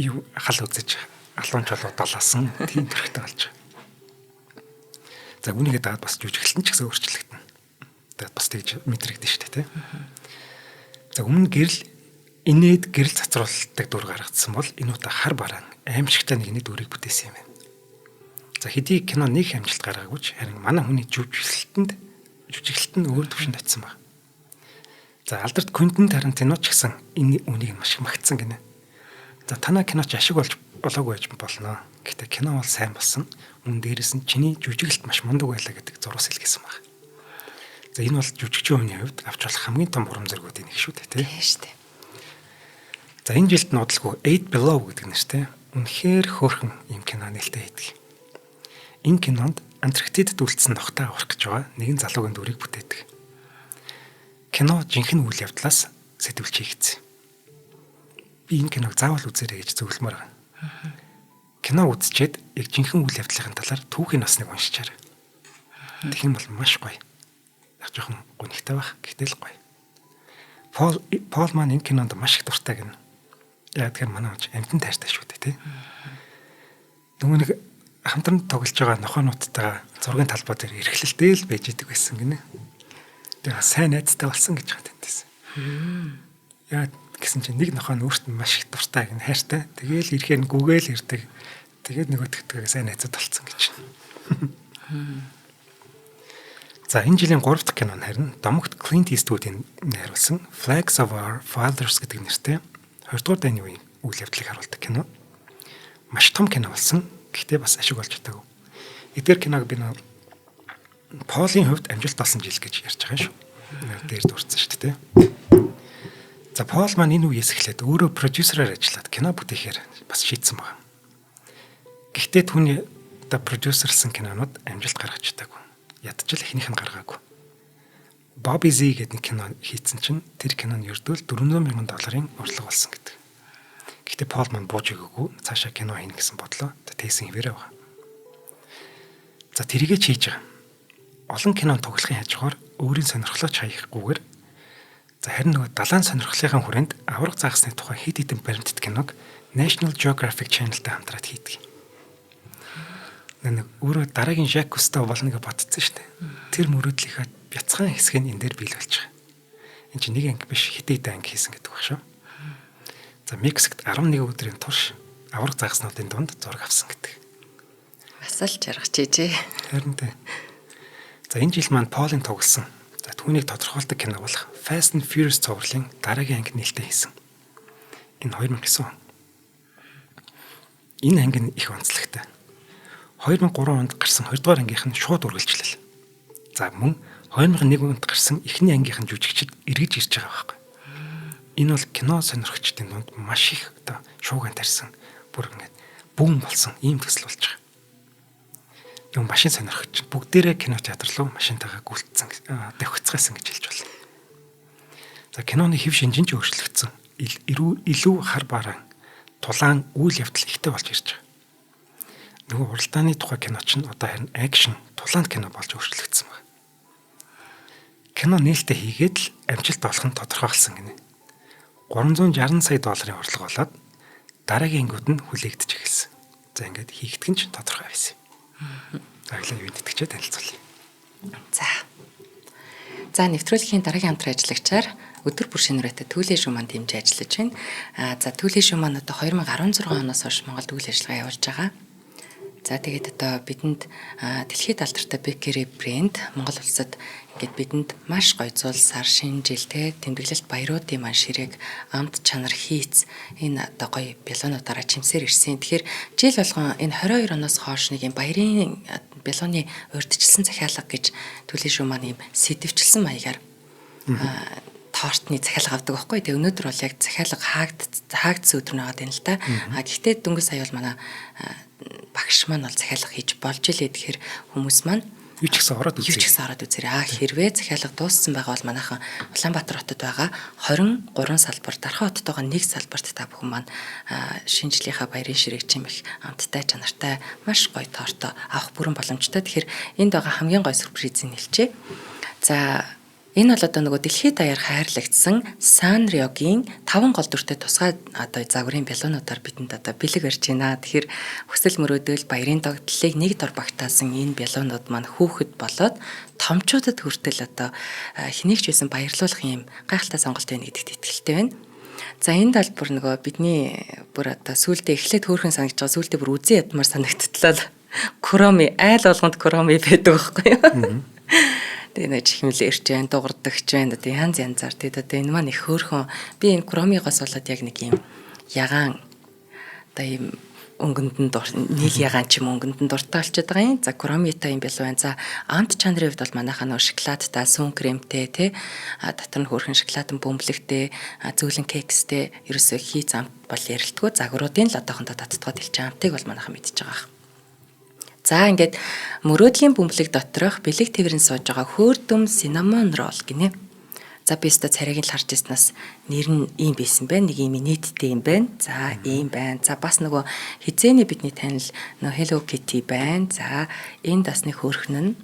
юу хал үзэж алуун чолоо далаасан тийм төрхтэй болж байгаа. За үүнийгээ дагаад бас жүжиглэлт нь ч гэсэн өөрчлөгдөнө. Тэгээд бас тэгж мэдрэгдэн шүү дээ, тийм. За өмнө гэрэл инээд гэрэл цацруулдаг дүр гаргацсан бол энэ удаа хар бараан аимшигтай нэгний дүрийг бүтээсэн юм байна. За хэдий кино нэг амжилт гаргаагүй ч харин манай хүний жүжиглэлтэнд жүжиглэлт нь өөр төвшөнд очсон баг. За алдарт Квентин Тарантино ч гэсэн энэ үнийг маш их магтсан гинэ. За танаа киноч ашиг болж болоогүй байж болно. Гэхдээ кино бол сайн болсон. Мөн дээрээс нь чиний жүжиглэлт маш мундаг байлаа гэдэг зурвас илгээсэн байна. За энэ бол жүжигчин хүний хувьд авч болох хамгийн том урам зоригуудын нэг шүү дээ, тий. Тийм шүү дээ. За энэ жилд нуудлгүй Eight Below гэдэг нэртэй үнэхээр хөөрхөн юм кино нээлттэй хийдэг. Энэ кинонд Антарктидад үлдсэн нохтой аврах гэж байгаа нэгэн залуугийн дүрийг бүтээдэг. Кино жинхэнэ үйл явдлаас сэтгүүлч хийгдсэн. Би энэ киног заавал үзээрэй гэж зөвлөмөр байгаа. Кино үзчихэд яг жинхэнэ үйл явдлын талаар түүхийн бас нэг уншичаарай. Тэгэх юм бол маш гоё. Яг жоохон гонигтай байх, гэхдээ л гоё. Пол маань энэ кинонд маш их дуртай гэнэ. Яг тэгэхээр манай хүн амьтан тайртай шүү дээ, тий. Нөгөө нэг хамтран тоглож байгаа нохоонуудтайгаа зургийн талбай дээр эрхлэлтэй л байж идэг байсан гинэ. Тэгээ сайн найзтай болсон гэж байгаа тэнтэйсэн. Яа гэсэн чинь нэг нохоо нь өөрт нь маш их дуртай гэнэ, хайртай. Тэгээл ирэхээр нь гүгээл ирдэг. Тэгээд нөгөөдөгтэйгээ сайн найзууд болцсон гэж. За энэ жилийн 3 дахь кино нь харин домогт Clint Eastwood-ийн найруулсан Flags of Our Fathers гэдэг нэртэй 20 дугаар дайны үеийн үйл явдлыг харуулдаг кино. Маш том кино болсон. Гэхдээ бас ашиг болж чадаагүй. Эдгээр киног би нөө Полын хувьд амжилт олсон жил гэж ярьж байгаа шүү. Дээр дурдсан шүү дээ. За Пол маань энэ үеэс эхлээд өөрөө продюсераар ажиллаад кино бүтээхээр бас шийдсэн байна. Гэхдээ түүний одоо продюсерлсан кинонууд амжилт гаргаж чадаагүй. Ядчил эхнийх нь гаргаагүй. Bobby Z гэдэг нэг кино хийцэн чинь тэр кино нь ердөөл 400 мянган долларын орлого болсон гэдэг. Гэхдээ Пол маань бууж өгөөгүй, цаашаа кино хийнэ гэсэн бодлоо тэгсэн хэвээрээ байгаа. За тэрийгэ ч хийж байгаа. Олон кино тоглохын хажуугаар өөрийн сонирхлоо ч хаяхгүйгээр за харин нөгөө далайн сонирхлынхаа хүрээнд авраг загасны тухай хэд хэдэн баримтат киног National Geographic Channel-тай хамтраад хийдэг. Нэг өөрөө дараагийн Жак Кусто болно гэж бодсон шүү дээ. Тэр мөрөөдлийнхаа бяцхан хэсэг нь энэ дээр биелүүлж байгаа. Энд чинь нэг анги биш, хэдэн хэдэн анги хийсэн гэдэг баг шүү. За Мексикт 11 өдрийн турш авраг загаснуудын дунд зураг авсан гэдэг. Бас л жаргаж ижээ. Харин тэ. За энэ жил маань Полын тоглосон. За түүнийг тодорхойлдог кино болох Fast and Furious цувралын дараагийн анги нээлттэй хийсэн. Энэ 2009 он. Энэ анги нь их онцлогтой. 2003 онд гарсан 2 дугаар ангийнх нь шууд үргэлжлэл. За мөн 2001 онд гарсан эхний ангийнх нь жүжигчид эргэж ирж байгаа байхгүй. Энэ бол кино сонирхогчдын дунд маш их одоо шууган тарьсан, бүр ингээд бүүн болсон ийм төсөл болж байгаа. Юм машин сонирхогч бүгдээрээ кино театр руу машинтайгаа гүйлтсэн, давхицгаасан гэж хэлж байна. За киноны хэв шинж нь ч өөрчлөгдсөн. Илүү хар бараан тулаан үйл явдал ихтэй болж ирж байгаа. Нөгөө уралдааны тухай кино ч нь одоо харин акшн тулаан кино болж өөрчлөгдсөн байна. Кино нээлттэй хийгээд л амжилт олох нь тодорхойлсон гинэ. 360 сая долларын орлого болоод дараагийн ангиуд нь хүлээгдэж эхэлсэн. За ингээд хийгдэх нь ч тодорхой байсан. За эхлээд юу итгэжээ танилцуулъя. За. За нэвтрүүлгийн дараагийн хамтран ажиллагчаар өдөр бүр шинэ үрээтэй Түлээ шүү маань дэмжиж ажиллаж байна. За Түлээ шүү маань одоо 2016 оноос хойш Монголд үйл ажиллагаа явуулж байгаа. За тэгээд одоо бидэнд дэлхийд алдартай Bakery брэнд Монгол улсад ингээд бидэнд маш гоё зул сар шинэ жил те тэмдэглэлт баяруудын маань ширээг амт чанар хийц энэ одоо гоё бялуунуудаараа чимсээр ирсэн. Тэгэхээр жил болгон энэ 22 оноос хойш нэг юм баярын бялууны урьдчилсан захиалга гэж Түлээ шүү маань юм сэдвчилсэн маягаар тортны захиалга авдаг байхгүй. Тэгээ өнөөдөр бол яг захиалга хаагдсан өдөр нэгээд байна л да. А гэхдээ дөнгөж сая бол манай багш маань бол захиалга хийж болж илээ. Тэгэхээр хүмүүс маань юу ч гэсэн ороод үзээрэй. Юу ч гэсэн ороод үзээрэй. А хэрвээ захиалга дууссан байгаа бол манайхан Улаанбаатар хотод байгаа 23 салбар, Дархан хотод байгаа нэг салбарт та бүхэн маань шинэ жилийнхаа баярын ширээг чимэх амттай чанартай маш гоё торто авах бүрэн боломжтой. Тэгэхээр энд байгаа хамгийн гоё сюрпризийг хэлчихье. За энэ бол одоо нөгөө дэлхийд даяар хайрлагдсан Санриогийн 5 гол дүртэй тусгай одоо загварын бялуунуудаар бидэнд одоо бэлэг барьж байна. Тэгэхээр хүсэл мөрөөдөл баярын догтлыг нэг дор багтаасан энэ бялуунууд маань хүүхэд болоод томчуудад хүртэл одоо хэнийг ч байсан баярлуулах юм гайхалтай сонголт байна гэдэгт итгэлтэй байна. За энэ тал бүр нөгөө бидний бүр одоо сүулдэ эхлээд хөөрхөн санагдаж байгаа, сүулдэ бүр үзэн ядмаар санагдтлаа. Кроми айл болгонд кроми байдаг байхгүй юу? Тэгээ нэг чихмэл ирж байна, дуурдагч байна. Одоо янз янзаар тэгээд одоо энэ маань их хөөрхөн. Би энэ кромигоос болоод яг нэг юм ягаан одоо ийм өнгөнд нь нийл ягаан ч юм өнгөнд нь дуртай болчиход байгаа юм. За кромита юм бэлүү байна. За амт чанарын хувьд бол манайхаа нөө шоколадтай, сүүн кремтэй тий дотор нь хөөрхөн шоколадын бөмбөлөгтэй, зөөлөн кекстэй ерөөсөө хийц амт бол ярилтгүй загваруудын л одоохондоо татдгаад хэлж амтыг бол манайхаа мэдчихэж байгаа. За ингээд мөрөөдлийн бөмбөлөг доторх бэлэг тэврэн сууж байгаа хөөрдөм cinnamon roll гинэ. За би өстө царайг нь л харж ирснаас нэр нь ийм байсан байна. Нэг ийм нийттэй юм байна. За ийм байна. За бас нөгөө хизээний бидний танил нөгөө Hello Kitty байна. За энэ бас нэг хөөрхөн нь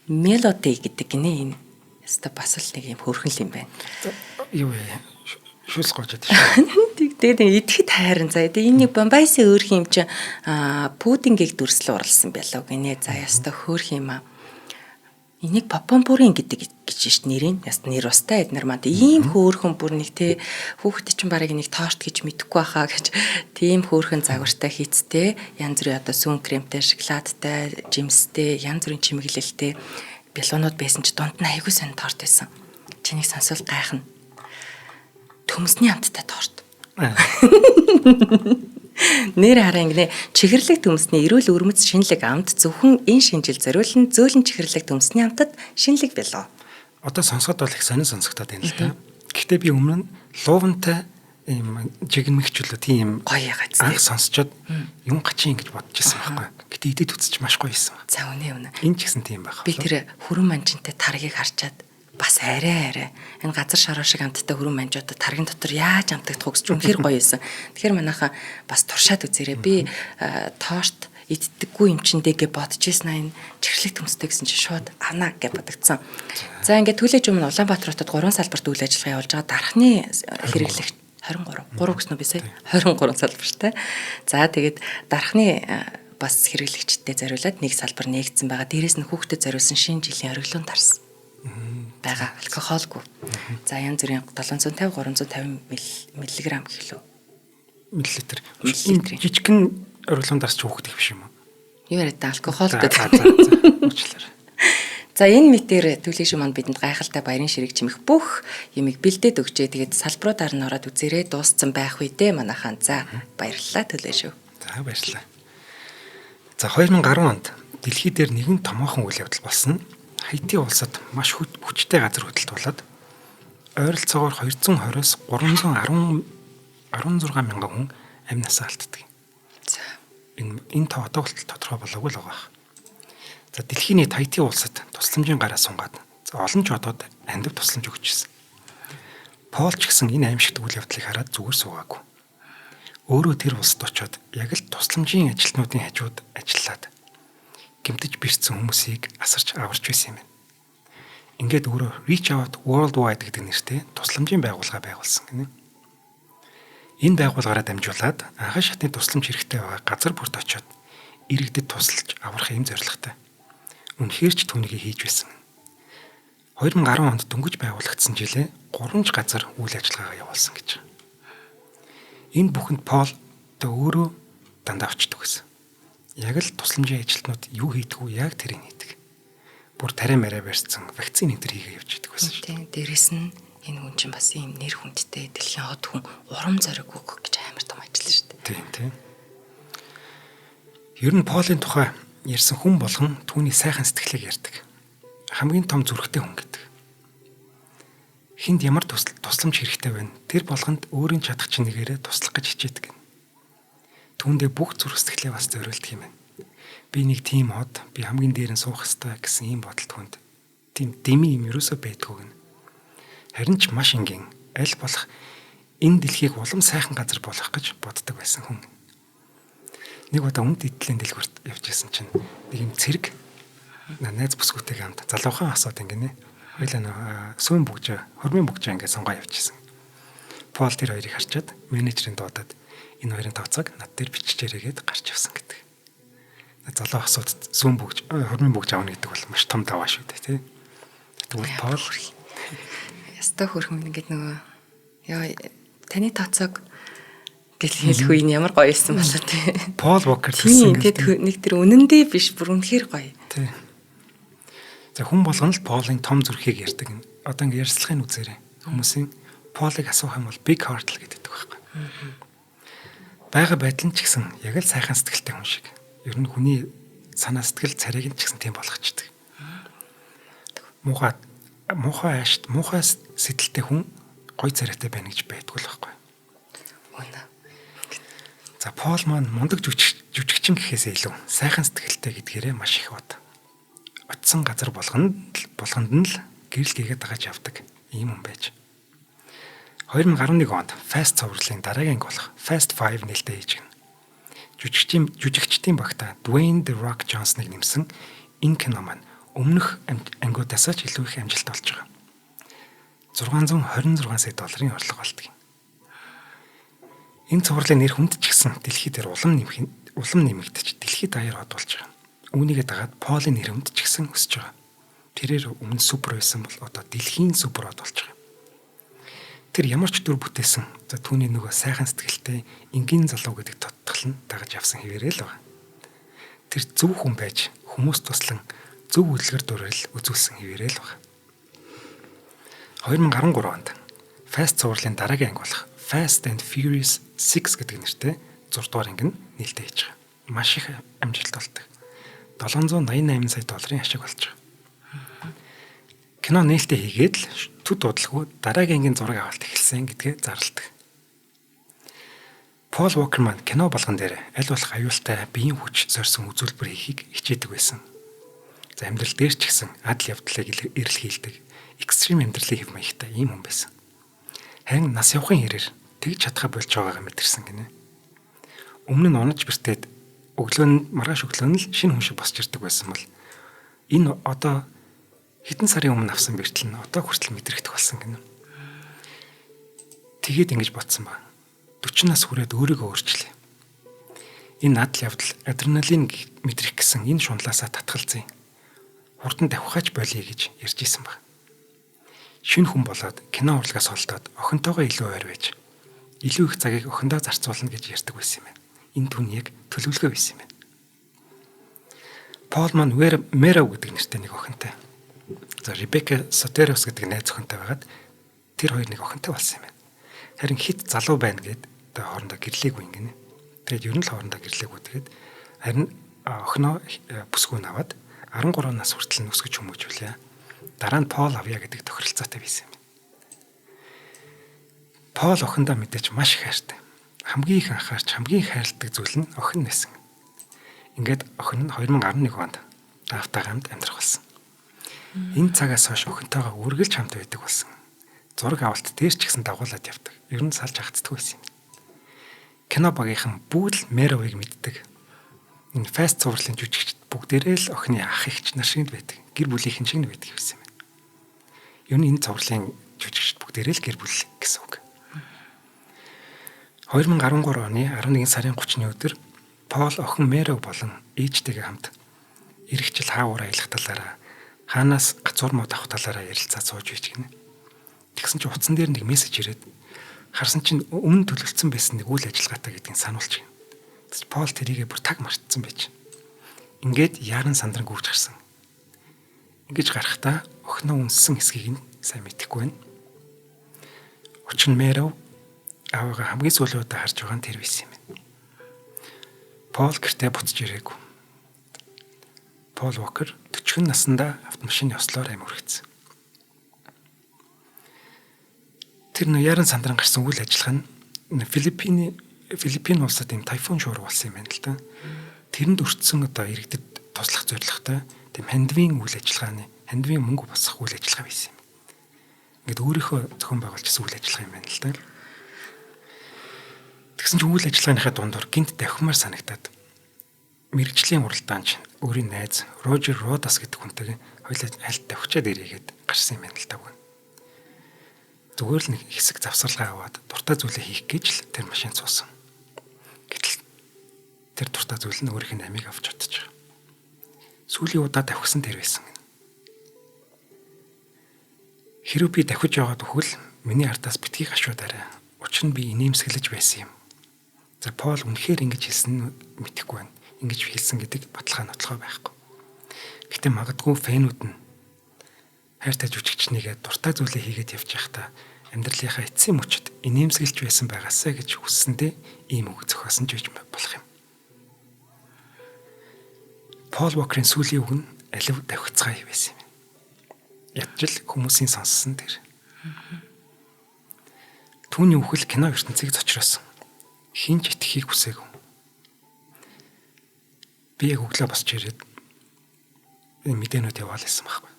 Melody гэдэг гинэ энэ. Өстө бас л нэг ийм хөөрхөн л юм байна. Юу вэ? Шүүс гоож байдаг шүү. Тэгээд идэхэд хайран заяа. Тэгээд энэ нэг Бомбайсын өөрх юм чинь пудингийг дүрслэн урлсан байлоо гинэ. За яста хөөрх юм аа. Энийг Попомпурин гэдэг гэж шít нэрийг яс нэр устай эднэр маань ийм хөөрхөн бүр нэг те хүүхэд чинь барыг нэг торт гэж мэдэхгүй байхаа гэж тийм хөөрхөн загвартай хийцтэй янз бүрийн одоо сүүн кремтэй, шоколадтай, жимстэй, янз бүрийн чимэглэлтэй бялуунууд байсан чи дунд нь аягүй сонь торт байсан. Чинийг сонсвол гайхна. Төмсний амттай торт. Нэр хараа ингэнэ чихэрлэг төмсний эрүүл өрмөц шинэлэг амт зөвхөн энэ шинжил зориулан зөөлөн чихэрлэг төмсний амтад шинэлэг бэлээ. Одоо сонсоход бол их сонин сонсогдоод байна л да. Гэхдээ би өмнө нь луувантай ийм жигмэгчлөө тийм гоё ягац. Анх сонсчод юм гачин гэж бодож ирсэн байхгүй. Гэтэ идэд үзчих маш гоё байсан. За үнэ үнэ. Энэ ч гэсэн тийм байх. Би тэр хүрэн манжинтай таргийг харчаад бас арай арай энэ газар шороо шиг амттай хүрэн манжуудад таргын дотор яаж амтагдах вэ гэж үнэхээр гоё байсан. Тэгэхээр манайхаа бас туршаад үзээрэй. Би торт иддэггүй юм чин дээ гэж бодож ирсэн аа энэ чихэрлэг төмстэй гэсэн чинь шууд ана гэж бодогдсон. За ингээд түлээж өмнө Улаанбаатар хотод 3 салбарт үйл ажиллагаа явуулж байгаа. Дархны хэрэглэгч 23 3 гэсэн үү би сая 23 салбартай. За тэгээд дархны бас хэрэглэгчдэд зориулаад нэг салбар нээгдсэн байгаа. Дээрээс нь хүүхдэд зориулсан шинэ жилийн ориглон тарс байгаа. Алкоголгүй. За янз бүрийн 750 350 мг гэх лөө. Миллилитр. Жижигхэн ориглон дарс ч хүүхэд их биш юм уу? Юу яриад та алкоголтой. За уучлаарай. За энэ мэтэр түлээшин манд бидэнд гайхалтай баярын ширэг чимэх бүх юмыг бэлдээд өгчээ. Тэгээд салбаруудаар нь ороод үзээрэй дууссан байх үедээ манайхаа. За баярлалаа түлээшүү. За баярлалаа. За 2010 онд дэлхий дээр нэгэн томоохон үйл явдал болсон. Хаити улсад маш хүчтэй газар хөдлөлт болоод ойролцоогоор 220-оос 316 мянган хүн амь насаа алддаг. За энэ тоо одоо хүртэл тодорхой болоогүй л байгаа. За дэлхийн нийт Хаити улсад тусламжийн гараа сунгаад за олон ч одод андив тусламж өгч ирсэн. Пол ч гэсэн энэ аимшигт үйл явдлыг хараад зүгээр суугаагүй. Өөрөө тэр улсад очиод яг л тусламжийн ажилтнуудын хажууд ажиллаад гэмтэж бэрцсэн хүмүүсийг асарч аварч байсан юм байна. Ингээд өөрөө Reach Out Worldwide гэдэг нэртэй тусламжийн байгууллага байгуулсан гинэ. Энэ байгууллагаараа дамжуулаад анхан шатны тусламж хэрэгтэй байгаа газар бүрт очиод иргэдэд тусалж аврах юм зорилготой. Үнэхээр ч түүнийг хийж байсан. 2010 онд дөнгөж байгуулагдсан жилээ 3 ч газар үйл ажиллагаагаа явуулсан гэж. Энэ бүхэнд Пол одоо өөрөө дандаа очдөг гэсэн. Яг л тусламжийн ажилтнууд юу хийдгүү яг тэрийг хийдэг. Бүр тариа мараа барьсан вакцины энэ төр хийгээ явж идэг байсан шүү. Тийм дээрэс нь энэ хүн чинь бас ийм нэр хүндтэй дэлхийн од хүн урам зориг өгөх гэж амар том ажил шүү дээ. Тийм тийм. Ер нь Полын тухай ярьсан хүн болгон түүний сайхан сэтгэлийг ярьдаг. Хамгийн том зүрхтэй хүн гэдэг. Хүнд ямар тусламж хэрэгтэй байна? Тэр болгонд өөрийн чадах чинийгээрээ туслах гэж хичээдэг. Түүндээ бүх зүрх сэтгэлээ бас зориулдаг юм байна. Би нэг тийм хот, би хамгийн дээр нь суух ёстой гэсэн ийм бодол түүнд тийм дэмий юм ерөөсөө байдгүй гэнэ. Харин ч маш энгийн аль болох энэ дэлхийг улам сайхан газар болгох гэж боддог байсан хүн. Нэг удаа өмд эдлийн дэлгүүрт явж исэн чинь нэг юм цэрэг найз бүсгүйтэйг хамт залуухан асууд ингэнэ. Хоёлаа нөө сүүн бүгж, хормын бүгж ингээд сонгоо явж исэн. Пол тэр хоёрыг харчаад менежерийн дуудаад энэ хоёрын тооцоог над дээр биччихээрэй гэд гарч явсан гэдэг. Залуу асууд сүүн бүгж, хормын бүгж авна гэдэг бол маш том даваа шүү дээ, тий. Тэгвэл Пол ястай хөрхөн ингээд нөгөө ёо таны тооцоог гэл хэлэх үе нь ямар гоё байсан болоо тий. Пол Вокер гэсэн ингээд нэг тэр үнэндээ биш бүр үнэхээр гоё. Тий. За хүн болгоно л Полын том зүрхийг ярьдаг. Одоо ингээд ярьцлагыг үзээрэй. Хүмүүсийн Полыг асуух юм бол big heart л гэдэг байхгүй. Бага байдал нь ч гэсэн яг л сайхан сэтгэлтэй хүн шиг. Ер нь хүний санаа сэтгэл царайг нь ч гэсэн тийм болгочдөг. Муухай муухай аашт муухай сэтгэлтэй хүн гой царайтай байна гэж байдгүй л байхгүй. Үнэ. За Пол маань мундаг жүжигчин гэхээсээ илүү сайхан сэтгэлтэй гэдгээрээ маш их бод. Очсон газар болгонд нь л гэрэл гээгээд дагаж явдаг ийм хүн байж. 2011 онд Fast цувралын дараагийн анги болох Fast 5 нээлттэй хийж гэнэ. Жүжигчдийн багтаа Dwayne The Rock Johnson-ыг нэмсэн энэ кино маань өмнөх ангиудаас ч илүү их амжилт олж байгаа. 626 сая долларын орлого олдог юм. Энэ цувралын нэр хүнд ч гэсэн дэлхий дээр улам нэмэгдэж дэлхийд даяар од болж байгаа. Үүнийгээ дагаад Полын нэр хүнд ч гэсэн өсөж байгаа. Тэрээр өмнө супер байсан бол одоо дэлхийн супер од болж байгаа. Тэр ямар ч дүр бүтээсэн. За түүний нөгөө сайхан сэтгэлтэй энгийн залуу гэдэг тодтгол нь дагаж явсан хэвээрээ л байгаа. Тэр зөв хүн байж хүмүүс туслан зөв үлгэр дуурайл үзүүлсэн хэвээрээ л байгаа. 2013 онд Fast цувралын дараагийн анги болох Fast and Furious 6 гэдэг нэртэй 6 дугаар анги нь нээлттэй хийж байгаа. Маш их амжилт олдог. 788 сая долларын ашиг болж байгаа. Кино нээлттэй хийгээд л төд удалгүй дараагийн ангийн зураг авалт эхэлсэн гэдгээ зарладаг. Пол Уокер маань кино болгон дээр аль болох аюултай биеийн хүч зорьсон үзүүлбэр хийхийг хичээдэг байсан. За амьдрал дээр ч гэсэн адал явдлыг эрэлхийлдэг extreme амьдралын хэв маягтай ийм хүн байсан. Харин нас явахын хэрээр тэгж чадхаа болж байгаагаа мэдэрсэн гинэ. Өмнө нь унаж бэртээд өглөө нь маргааш өглөө нь л шинэ хүн шиг босч ирдэг байсан бол энэ одоо хэдэн сарын өмнө авсан бэртэл нь одоо хүртэл мэдрэгдэх болсон гинэ. Тэгээд ингэж бодсон ба. 40 нас хүрээд өөрийгөө өөрчлөе. Энэ адал явдал адреналин мэдрэх гэсэн энэ шунлаасаа татгалзъя. Хурдан давхихаач болиё гэж ярьж исэн баг. Шинэ хүн болоод кино урлагаас холдоод охинтойгоо илүү ойр байж илүү их цагийг охиндоо зарцуулна гэж ярьдаг байсан юм байна. Энэ түүний яг төлөвлөгөө байсан юм байна. Пол маань Меров гэдэг нэртэй нэг охинтой. За Ребека Сотерос гэдэг найз охинтой байгаад тэр хоёр нэг охинтой болсон юм байна. Харин хит залуу байна гэд одоо хоорондоо гэрлээгүй ингэнэ. Тэгээд ер нь л хоорондоо гэрлээгүй. Тэгээд харин охиноо бүсгүй нь аваад 13 нас хүртэл нь өсгөж хүмүүжүүлээ. Дараа нь Пол авъя гэдэг тохиролцоотой байсан юм. Пол охиндоо мэдээж маш их хайртай. Хамгийн их анхаарч хамгийн их хайрладаг зүйл нь охин байсан. Ингээд охин нь 2011 онд аавтайгаа хамт амьдрах болсон. Энэ цагаас хойш охинтойгоо үргэлж хамт байдаг болсон. Зураг авалт дээр ч гэсэн дагуулад явдаг. Ер нь салж хагацдаггүй байсан юм. Кино багийнхан бүгд л Меровыг мэддэг. Энэ Fast цувралын жүжигчд бүгдээрээ л охины ах эгч нар шиг байдаг. Гэр бүлийнхэн шиг байдаг байсан юм. Ер нь энэ цувралын жүжигчд бүгдээрээ л гэр бүл гэсэн үг. 2013 оны 11 сарын 30-ны өдөр Пол охин Меров болон ээжтэйгээ хамт эх жил хаа уур аялах талаараа хаанаас гацуур мод авах талаараа ярилцаа сууж байж гинэ. Тэгсэн чинь утсан дээр нэг мессеж ирээд харсан чинь өмнө төлөвлөсөн байсан нэг үйл ажиллагаатай гэдгийг сануулж гин. Тэгсэн Пол тэрийгэ бүр таг мартсан байж. Ингээд яаран сандран гүйж гарсан. Ингэж гарахдаа охиноо үнссэн хэсгийг нь сайн мэдэхгүй байна. Учир нь Меров аавыгаа хамгийн сүүлийн удаа харж байгаа нь тэр байсан юм байна. Пол гэртээ буцаж ирээгүй. Пол Уокер 40 наснда автомашины ослоор амь хүргэсэн. Тэр нөө яран сандран гарсан үйл ажиллагаа нь Филиппин улсад юм тайфун шуурга болсон юм байна л да. Тэрэнд өртсөн одоо иргэдэд туслах зорилготой тийм хандвийн үйл ажиллагааны хандвийн мөнгө босгох үйл ажиллагаа байсан юм. Ингээд өөрийнхөө зохион байгуулжсэн үйл ажиллагаа юм байна л да. Тэгсэн чинь үйл ажиллагааныхаа дундуур гинт давхимаар санагтаад мэргэжлийн уралдаанч өөрийн найз Рожер Родас гэдэг хүнтэйгээ хоёулаа альт давхичаад ирээгээд гарсан юм байна л да. Зүгээр л нэг хэсэг завсарлагаа аваад дуртай зүйлээ хийх гэж л тэр машинд суусан. Гэтэл тэр дуртай зүйл нь өөрийнх нь амийг авч чадчих. Сүүлийн удаа давхисан тэр байсан. Хэрвээ би давхиж яваад өгвөл миний ардаас битгий гашуудаарай. Учир нь би инээмсэглэж байсан юм. За Пол үнэхээр ингэж хэлсэн нь мэдэхгүй байна. Ингэж хэлсэн гэдэг баталгаа нотлохоо байхгүй. Гэтэ магадгүй фэнүүд нь хайртай жүжигчнийгээ дуртай зүйлээ хийгээд явж байхдаа амьдралынхаа эцсийн мөчид инээмсэглэж байсан байгаасай гэж хүссэндээ ийм үг зохиосон ч гэж болох юм. Пол Уокерийн сүүлийн үг нь алив давхицгаая байсан юм. Ядчил хүмүүсийн сонссон тэр. Түүний үхэл кино ертөнцийг зочросон. Хэн ч итгэхийг хүсээгүй. Би яг өглөө босч ирээд энэ мэдээнүүд яваал байсан байхгүй.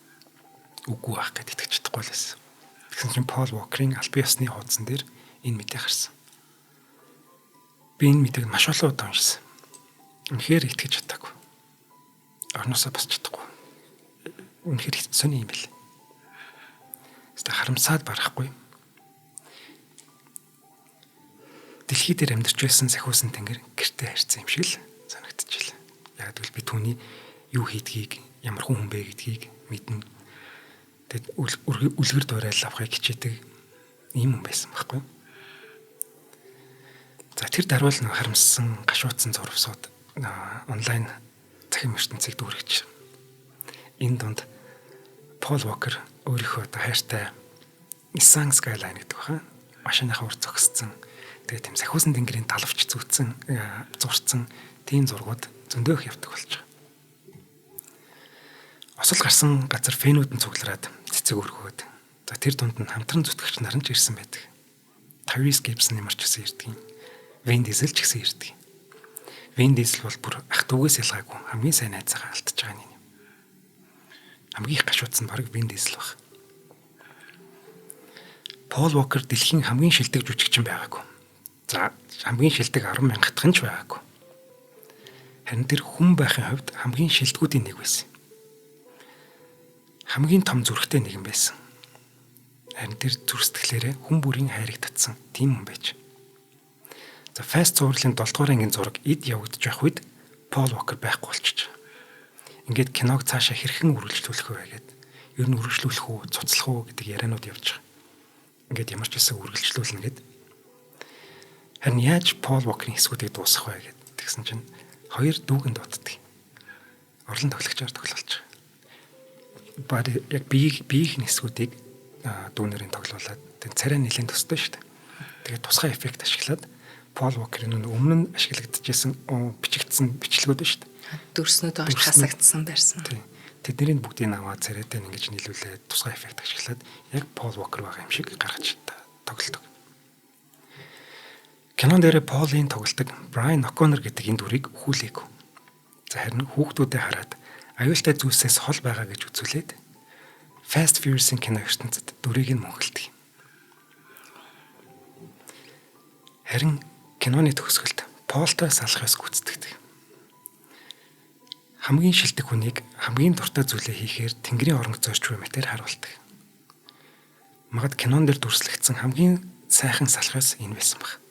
Үгүй байх гэд итгэж чадахгүй л байсан. Тэгсэн чинь Пол Уокерийн албан ёсны хуудсан дээр энэ мэдээ гарсан. Би энэ мэдээг маш олон удаа уншсан. Үнэхээр итгэж чадаагүй. Орноосоо босч чадахгүй. Үнэхээр сони юм бэл. Хэвээ харамсаад барахгүй. Дэлхий дээр амьдарч байсан сахиусан тэнгэр гэртээ харьцсан юм шиг л санагдчихлаа. Яг гэвэл би түүний юу хийдгийг, ямар хүн бэ гэдгийг мэднэ. Тэгэд үлгэр дуурайл авахыг хичээдэг ийм хүн байсан байхгүй. За тэр даруул нэг харамссан, гашуудсан зурвсууд онлайн захим ертөнцийг дүүргэж. Энэ дунд Пол Уокер өөрийнхөө одоо хайртай Nissan Skyline гэдэг баха. Машиныхаа урд зогссон. Тэгээ тийм сахиусан тэнгэрийн талавч зүүцсэн, зурцсан тийм зургууд зөндөөх явдаг болж байгаа. Осол гарсан газар фэнүүд нь цуглараад цэцэг өргөөд. За тэр дунд нь хамтран зүтгэгч нар нь ч ирсэн байдаг. Tyrese Gibson ямар ч гэсэн ирдэг. Vin Diesel ч гэсэн ирдэг. Vin Diesel бол бүр ах дүүгээс ялгаагүй хамгийн сайн найзаагаа алдчихж байгаа юм. Хамгийн их гашуудсан бараг Vin Diesel баг. Пол Уокер дэлхийн хамгийн шилдэг жүжигчин байгаагүй. За хамгийн шилдэг 10 мянгатх нь ч байгаагүй. Харин тэр хүн байхын хувьд хамгийн шилдэгүүдийн нэг байсан. Хамгийн том зүрхтэй нэгэн байсан. Харин тэр зүрх сэтгэлээрээ хүн бүрийн хайрыг татсан тийм хүн байж. За Fast цувралын 7 дугаар ангийн зураг эд явагдаж байх үед Пол Уокер байхгүй болчихж байгаа. Ингээд киног цаашаа хэрхэн үргэлжлүүлэх вэ гээд ер нь үргэлжлүүлэх үү, цуцлах уу гэдэг яриануд явж байгаа. Ингээд ямар ч байсан үргэлжлүүлнэ гээд. Харин яаж Пол Уокерийн хэсгүүдийг дуусгах вэ гээд тэгсэн чинь хоёр дүүгэн дууддаг. Орлон тоглогчоор тоглолж байгаа. Баг яг биеийн хэсгүүдийг дүүнэрийн тоглуулад тэг царай нэлээд төстэй шүү дээ. Тэгээд тусгай эффект ашиглаад Пол Уокерийн өмнө нь ашиглагдчихсэн бичигдсэн бичлэгүүд шүү дээ. Дүрснүүд байгаа хасагдсан барьсан. Тийм. Тэдний бүгдийг аваад царайтай ингэж нийлүүлээд тусгай эффект ашиглаад яг Пол Уокер байгаа юм шиг гаргаж тоглодог. Кинон дээр Полын тоглодог Брайан О'Коннор гэдэг энэ дүрийг өхүүлээгүй. За харин хүүхдүүдэд хараад аюултай зүйлсээс хол байгаа гэж үзүүлээд Fast Furious-ийн кино ертөнцид дүрийг нь мөнхөлдөг. Харин киноны төгсгөлд Полтой салах ёс гүйцэтгэдэг. Хамгийн шилдэг хүнийг хамгийн дуртай зүйлээ хийхээр тэнгэрийн оронг зорч буй мэтэр харуулдаг. Магад кинон дээр дүрслэгдсэн хамгийн сайхан салах ёс энэ байсан баг.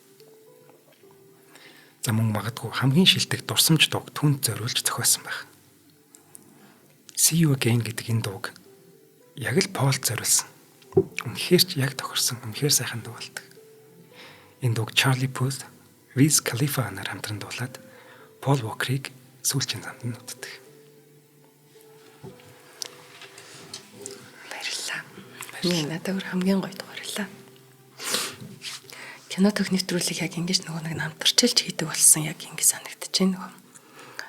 За мөн магадгүй хамгийн шилдэг дурсамж дууг түнд зориулж зохиосон байх. See You Again гэдэг энэ дууг яг л Полд зориулсан. Үнэхээр ч яг тохирсон, үнэхээр сайхан дуу болдог. Энэ дууг Charlie Puth, Wiz Khalifa нар хамтран дуулаад Пол Уокерийг сүүлчийн замд нь нутдаг. Баярлалаа. Миний надад өөр хамгийн гоё дугаарлаа. Кино төх нэвтрүүлгийг яг ингэж нөгөө нэг намтарчилж хийдэг болсон яг ингэ санагдаж байна нөгөө.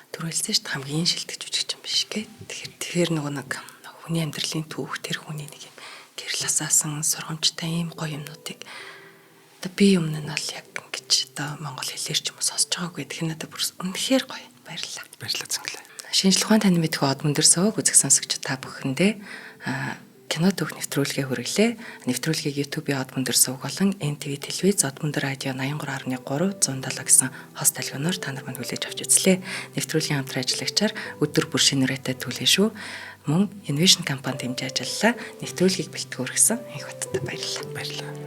Түрүүлсэн шүү дээ хамгийн шилдэг жүжигч юм биш гэ. Тэгэхээр нөгөө нэг хүний амьдралын түүх тэр хүний нэг юм гэрэл асаасан сургамжтай ийм гоё юмнуудыг одоо би өмнө нь бол яг ингэж одоо монгол хэлээр ч юм уу сонсож байгаагүй. Тэгэхээр надад бүр үнэхээр гоё. Баярлалаа. Баярлалаа зинглээ. Шинжлэх ухаан таны мэдхүй од мөндөр суваг үзэг сонсогч та бүхэндээ кино түүх нэвтрүүлгээ хүргэлээ. Нэвтрүүлгийг YouTube-ийн од мөндөр суваг болон NTV телевиз од мөндөр радио 83.3 107 гэсэн хос талгоноор та нар мань хүлээж авч үзлээ. Нэвтрүүлгийн хамтран ажиллагчаар өдөр бүр шинэ үрээтэй түлээ шүү. Мөн Innovation компани дэмжиж ажиллалаа. Нэвтрүүлгийг бэлтгэх өргөсөн их баттай баярлалаа. Баярлалаа.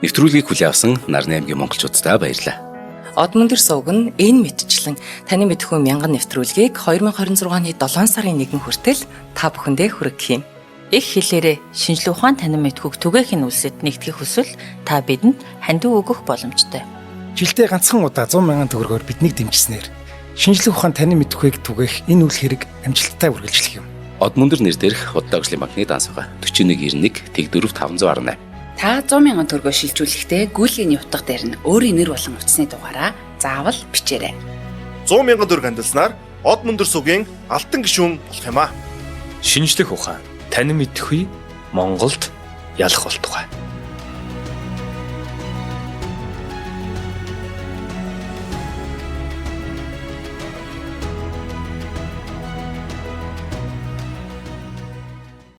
Нэвтрүүлгийг хүлээн авсан Нарны аймгийн монголчууддаа баярлалаа. Одмөндөр сувг нь энэ мэтчлэн таны мэдхүү мянган нэвтрүүлгийг 2026 оны 7 сарын 1 хүртэл та бүхэндээ хүргэх юм. Их хэлээрээ шинжлэх ухаан танин мэдхүйг түгээх нь үлсэд нэгтгэх хүсвэл та бидэнд хандив өгөх боломжтой. Жилдээ ганцхан удаа 100 мянган төгрөгөөр биднийг дэмжсэнээр шинжлэх ухаан танин мэдхүйг түгээх энэ үйл хэрэг амжилттай үргэлжлэх юм. Одмөндөр нэр дээрх Худалдаа хөгжлийн банкны данс байгаа. 4191 Тэг4 518. Та 100 мянган төгрөгөө шилжүүлэхдээ гүйлгээний утга дээр нь өөрийн нэр болон утасны дугаараа заавал бичээрэй. 100 мянган төгрөг хандилснаар од мөндөр сугийн алтан гишүүн болох юм аа. Шинжлэх ухаан танин мэдхгүй Монголд ялах болтугай.